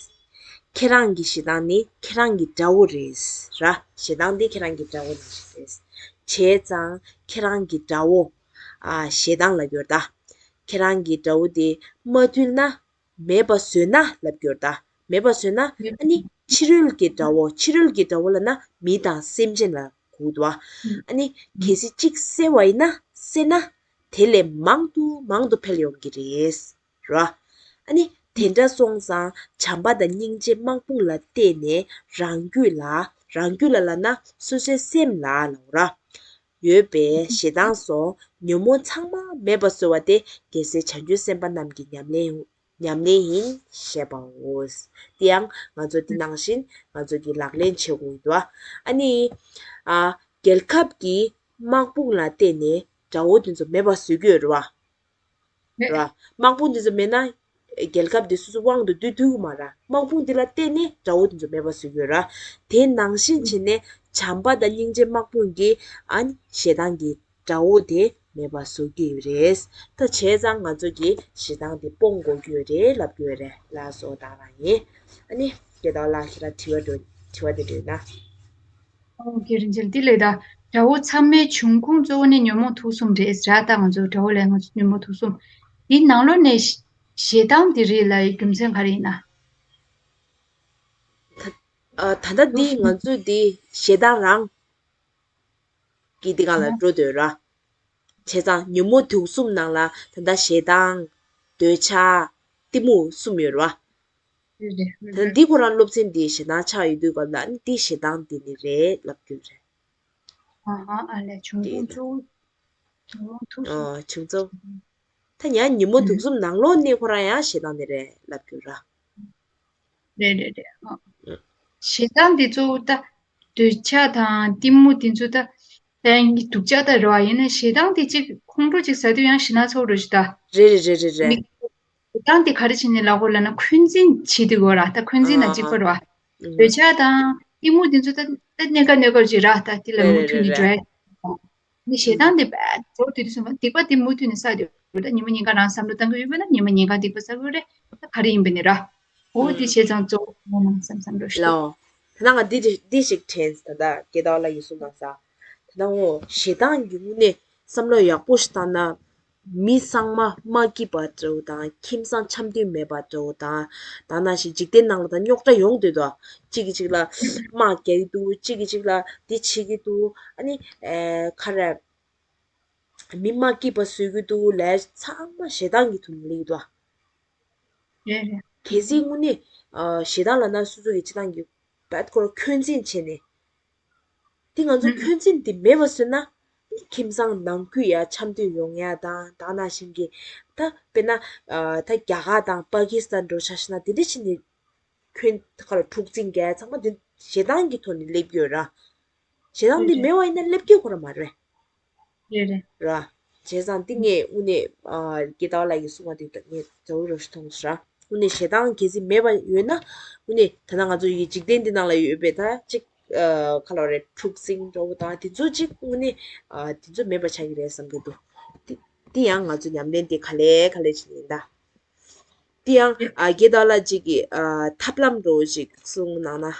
ཁྱེད་རང་གི་ཞེ་སྡང་ནི་ཁྱེད་རང་གི་དགྲ་བོ་རེད་ར། ཞེ་སྡང་འདི་ཁྱེད་རང་གི་དགྲ་བོ་ནང་བཞིན་རེད། བྱས་ཙང་ཁྱེད་རང་གི་དགྲ་བོ་ཨ་ཞེ་སྡང་ལབ་ཡོད་ད། ཁྱེད་རང་གི་དགྲ་བོ་དེ་མ་ཐུལ་ན། མེད་པ་བཟོས་ན་ལབ་ཀྱི་ཡོད་ད། མེད་པ་བཟོས་ན་ཨ་ནི་ཕྱི་རོལ་གྱི་དགྲ་བོ། ཕྱི་རོལ་གྱི་དགྲ་བོ་ལབ་ན་མི་དང་སེམས་ཅན་ལ་གོ་གི་འདུག་བ། ཨ་ནི་གལ་སྲིད་གཅིག་བསད་པ་ཡིན་ན་བསད་ན་དེ་ལས་མང་དུ་མང་དུ་འཕེལ་ཡོང་གི་རེད་ར། ཨ་ནི་དེ་འདྲ་སོང་ཙང་བྱམས་པ་དང་སྙིང་རྗེ་དམག་དཔུང་ལ་བརྟེན་ནས་རང་རྒྱུད་ལ། རང་རྒྱུད་ལ་ལབ་ན་སོ་སོའི་སེམས་ལ་ལབ་ར། ཡོད་པའི་ཞེ་སྡང་སོགས་ཉོན་མོངས་ཚང་མ་མེད་པ་བཟོ་བ་དེ་རྒྱལ་སྲས་བྱང་ཆུབ་སེམས་དཔའ་རྣམས་ཀྱི་ཉམས་ལེན་ཉམས་ལེན་ཡིན་ཞེས་པའོ། དེ་ཡང་ང་ཚོ་འདི་ནང་བཞིན་ང་ཚོ་གི་ལག་ལེན་བྱེད་དགོས་འདུག་ཨ་ནི། ཨ། རྒྱལ་ཁབ་ཀྱི་དམག་དཔུང་ལ་བརྟེན་ནས་དགྲ་བོ་དེ་ཚོ་མེད་པ་བཟོ་རྒྱུ་ཡོད་རེད་བ། རེད་བ། དམག་དཔུང་དེ་ཚོ་མེད་ན་རྒྱལ་ཁབ་དེ་སོ་སོ་དབང་དུ་བསྡུ་ཐུབ་ཀྱི་མ་རེད། དམག་དཔུང་དེ་ལ་བརྟེན་ནས་དགྲ་བོ་དེ་ཚོ་མེད་པ་བཟོ་རྒྱུ་ཡོད་རེད། དེ་ནང་བཞིན་བྱས་ནས་བྱམས་པ་དང་སྙིང་རྗེ་དམག་དཔུང་གིས་ཨ་ནི་ཞེ་སྡང་གི་དགྲ་བོ་དེ་མེད་པ་བཟོ་གི་ཡོད་རེད། ད་བྱས་ཙང་ང་ཚོ་གིས་ཞེ་སྡང་དེ་སྤོང་དགོས་ཀྱི་ཡོད་རེད་ལབ་ཀྱི་ཡོད་རེད། ལགས་སོ་ད་རང་ཡིན། ཨ་ནི་དགེ་ལྡོག་ལགས་ཁྱེད་རང་དྲི་བ་འདྲི་དྲི་བ་དེ་འདྲི་ན། ཨོ་རྒན་རིན་ཆེན་འདི་ལས་ད་དགྲ་བོ་ཚང་མའི་འབྱུང་ཁུངས་གཙོ་བོ་ནི་ཉོན་མོངས་དུག་གསུམ་རེད་ཟེར་ད། ང་ཚོ་དགྲ་བོ་ལས་ང་ཚོ་ཉོན་མོངས་དུག་གསུམ། འདི་ནང་ལོགས་ནས་ཞེ་སྡང་འདི་རེད་ལ་རྒྱུ་མཚན་ག་རེ་ཡིན་ན། ད་ཨ་ད་ལྟ་འདི་ང་ཚོས་འདི་ཞེ་སྡང་རང་གི་འདི་གང་ལ་འགྲོ་འདོད་ར། བྱས་ཙང་ཉོན་མོངས་དུག་གསུམ་ནང་ལ་ད་ལྟ་ཞེ་སྡང་། འདོད་ཆགས། གཏི་མུག་གསུམ་ཡོད་ར། རེད་རེད་རེད། ད་འདི་ཁོ་རང་སློབ་ཚན་འདི་ཞེ་སྡང་ཆགས་ཡོད་དུས་སྐབས་ལ་ནི་འདི་ཞེ་སྡང་འདི་ནི་རེད་ལབ་རྒྱུ་རེད། ཨ་ཧ་ཨ་ལས་བྱུང་ཁུངས་གཙོ་བོ། ཉོན་མོངས་དུག་གསུམ། ཨ་བྱུང་གཙོ། ད་ཡང་ཉོན་མོངས་དུག་གསུམ་ནང་ལོགས་ནས་ཁོ་རང་ཡང་ཞེ་སྡང་འདི་རེད་ལབ་རྒྱུ་ར། རེད་རེད་རེད། ཨ། ཞེ་སྡང་འདི་གཙོ་བོ་ད་འདོད་ཆགས་དང་གཏི་མུག་འདི་ཚོ་ད་ད་ཡང་སྡུག་ཅག་ད་རེད་བ། ཡིན་ན་ཞེ་སྡང་འདི་གཅིག་ཁོང་ཁྲོ་གཅིག་ཟ་དུས་ཡང་ཞེ་སྡང་ཚ་བོ་རུ་ཞིག་ད། རེད་རེད་རེད་རེད་རེད། མི་ཞེ་སྡང་འདི་ག་རེ་བྱས་ནས་ལབ་དགོས་ལབ་ན་འཁོན་འཛིན་བྱེད་དུས་གོ་ར། ད་འཁོན་འཛིན་དང་གཅིག་པ་རེད་བ། འདོད་ཆགས་དང་གཏི་མུག་འདི་ཚོ་ད་ད་གནས་སྐབས་གནས་སྐབས་ཅིག་ར། ད་དེ་ལ་མུ་མཐུད་ནས་འགྲོ་ཡ། ནི་ཞེ་སྡང་དེ་བས་འགྲོ་དུས་དུས་སུ་སྡིག་པ་དེ་མུ་མཐུད་ནས་བསགས་དུས་ད་ཉི་མ་ཉིན་གང་རང་བསམ་བློ་བཏང་གི་ཡོད་པ་ན་ཉི་མ་ཉིན་གང་སྡིག་པ་བསགས་ཀྱི་ཡོད་རེད། ད་ག་རེ་ཡིན་པ་ནི་ར། འོ་དེ་བྱས་ཙང་གཙོ་བོ་ངོ་མ་བསམ་བསམ་འགྲོ་ཞིག་འདུག་ལའོ། ད་ང་འདི་འདི་འདི་ཞིག་དྲན། ད་ལྟ་དགེ་ལྡོག་ལགས་ཀྱིས་གསུངས་པ་ས། ད་ལྟ་འོ་ཞེ་སྡང་གི་དངོས་གནས་བསམ་བློ་ཡག་པོ་ཞིག་བཏང་ན། མི་ཚང་མ་མ་སྐྱིད་པ་འདྲ་བོ་དང་ཁྱིམ་ཚང་འཆམ་མཐུན་མེད་པ་འདྲ་བོ་དང་། ད་ནང་བཞིན་འཇིག་རྟེན་ནང་ལ་ད་རྙོག་དྲ་ཡོང་སྡོད་དོ། གཅིག་གིས་གཅིག་ལ་དམག་རྒྱག་གི་འདུག་གཅིག་གིས་གཅིག་ལ་འདི་བྱེད་ཀྱི་འདུག་ཨ་ནི་ཨེ་ག་རེ། མི་མ་སྐྱིད་པ་བཟོ་གི་འདུག་ལབ་ཚང་མ་ཞེ་སྡང་གི་ཐོག་ནས་སླེབས་ཀྱི་འདུག་རེད་རེད། གལ་སྲིད་དངོས་གནས་ཨ་ཞེ་སྡང་ལབ་ན་སོ་སོ་གི་ཅི་སྟངས་ཀྱི་བད་ཁོ་ར་འཁོན་འཛིན་བྱས་ནས། དེ་ང་ཚོ་ཨུ། འཁོན་འཛིན་དེ་མེད་པ་བཟོས་ན། ཁྱིམ་ཚང་ནང་ཁུལ་ཡ་འཆམ་མཐུན་ཡོང་ཡ་དང་ད་ནང་བཞིན་གྱི། ད་དཔེར་ན་ཨ་ད་རྒྱ་གར་དང་པ་ཀི་སི་ཐན་འདྲ་བོ་ཆ་བཞག་ན་དེ་འདྲ་བྱས་ནས། འཁོན་ཁ་ལ་འཁྲུག་འཛིང་རྒྱག་ཚང་མ་འདི་ཞེ་སྡང་གི་ཐོག་ནས་སླེབས་ཀྱི་ཡོད་ར། ཞེ་སྡང་འདི་རེད་མེད་པ་ཡིན་ན་སླེབས་ཀྱི་ཡོད་ཁོ་ར་མ་རེད། རེད་རེད། ར། བྱས་ཙང་འདི་ངས་དངོས་གནས་ཨ་དགེ་ལྡོག་ལགས་ཀྱིས་གསུངས་པ་འདི་ངས་གཙོ་བོ་རང་ཞིག་མཐོང་སོང་ར། དངོས་གནས་ཞེ་སྡང་གལ་སྲིད་མེད་པ་ཡོད་ན། དངོས་གནས་ད་ལྟ་ང་ཚོ་ཡི་འཇིག་རྟེན་འདི་ནང་ལ་ཡོད་པའི་ད་ཅིག་ཨ་ཁ་ལོ་རེད་འཁྲུག་འཛིང་འདྲ་བོ་དང་དེ་ཚོ་ཅིག་དངོས་གནས་ཨ་དེ་ཚོ་མེད་པ་ཆགས་ཀྱི་རེད་བསམ་གྱི་འདུག་དེ་དེ་ཡང་ང་ཚོ་ཉམས་ལེན་དེ་ག་ལེ་ག་ལེ་བྱེད་ཀྱི་ཡིན་ད། དེ་ཡང་ཨ་དགེ་ལྡོག་ལགས་ཅིག་གིས་ཨ་ཐབས་ལམ་འདྲ་བོ་ཅིག་གསུངས་གནང་ན།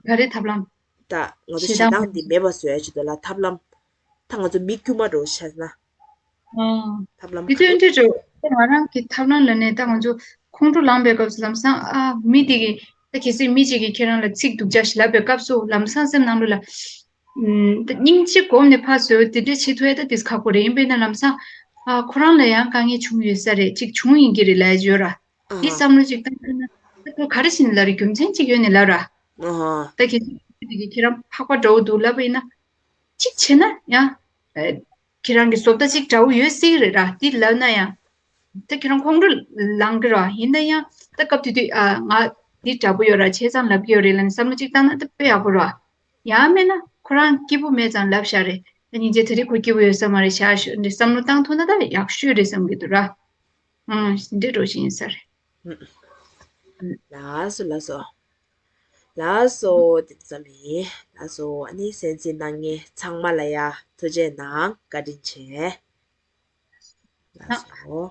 ག་རེ་ཐབས་ལམ། ད་ང་ཚོ་ཞེ་ཞེ་སྡང་སྡང་འདི་མེད་པ་བཟོ་ཡ་ཆེད་དུ་ལ་ཐབས་ལམ། ད་ང་ཚོ་མི་དཀྱུས་མ་འདྲ་བོ་བྱས་ན། ཨང་། ཐབས་ལམ་དེ་ག་དོན་དེ་འགྲོ། ད་ང་རང་གི་ཐབས་ལམ་ལ་ནས་ད་ང་ཚོ་ཁོང་ཁྲོ་ལངས་པའི་སྐབས་སུ་ལམ་སང་ཨ་མི་དེ་གི་ད་གལ་སྲིད་མི་གཅིག་གིས་ཁྱེད་རང་ལ་ཚིག་སྡུག་ཅག་ཞིག་ལབ་པའི་སྐབས་སུ་ལམ་སང་སེམས་ནང་ལོགས་ལ། ཨུམ། ད་སྙིང་རྗེ་སྒོམ་ནས་ཕར་བཟོས་དེ་འདྲ་བྱེད་ཐུབ་ཡ་ད་དེ་ཁག་པོ་རེད། ཡིན་པས་ན་ལམ་སང་ཨ་ཁོ་རང་ལ་ཡང་དཀའ་ངལ་བྱུང་ཡོད་ས་རེད། ཅིག་བྱུང་ཡིན་གྱི་རེད་ལབ་ཡ་ཡོད་ར། ཨ་དེ་ཧ། བསམ་བློ་ཅིག་བཏང་ཐུབ་ན་ད་ཁོ་ག་རེ་བྱས་ནས་ལབ་རེད། རྒྱུ་མཚན་ཅིག་ཡོད་ནས་ལབ་ར། ཨ་ཧ། ད་གལ་སྲིད་དེ་གི་ཁྱེད་རང་ཕག་པ་འདྲ་བོ་འདུག་ལབ་པ་ཡིན་ན། ཅིག་བྱས་ན་ཡང་ཨ་ཁྱེད་རང་གི་བཟོ་ལྟ་ཅིག་འདྲ་བོ་ཡོད་སྲིད་ཀྱི་རེད་ར། དེ་ལབ་ན་ཡང་ ད་ཁྱེད་རང་ཁོང་ཁྲོ་ལངས་ཀྱི་ར། ཡིན་ན་ཡང་ད་སྐབས་དེ་དུས་ཨ་ང་འདི་དྲག་པོ་ཡོད་ར། བྱས་ཙང་ལབ་ཀྱི་ཡོད་རེད་ལབ་ནས་བསམ་བློ་གཅིག་བཏང་ན་ད་དཔེ་ཡག་པོ་ར། ཡང་མེད་ན་ཁོ་རང་སྐྱིད་པོ་མེད་ཙང་ལབ་བཞག་རེད། ད་སྙིང་རྗེ། ད་རེས་ཁོ་སྐྱིད་པོ་ཡོད་ས་མ་རེད། བཞག་ཤོག་འདི་བསམ་བློ་བཏང་ཐུབ་ན་ད་ཡག་ཤོས་རེད་བསམ་གྱི་འདུག་ར། ཨང་། འདི་འདྲ་ཞིག་ཡིན་ས་རེད། ལགས་སོ་ལགས་སོ། ལགས་སོ། དེ་ཙམ་ཡིན། ལགས་སོ། ཨ་ནི་གསན་གཟིགས་གནང་མཁན་ཚང་མ་ལ་ཡ་ཐུགས་རྗེ་གནང་། བཀའ་དྲིན་ཆེ། ལགས་སོ།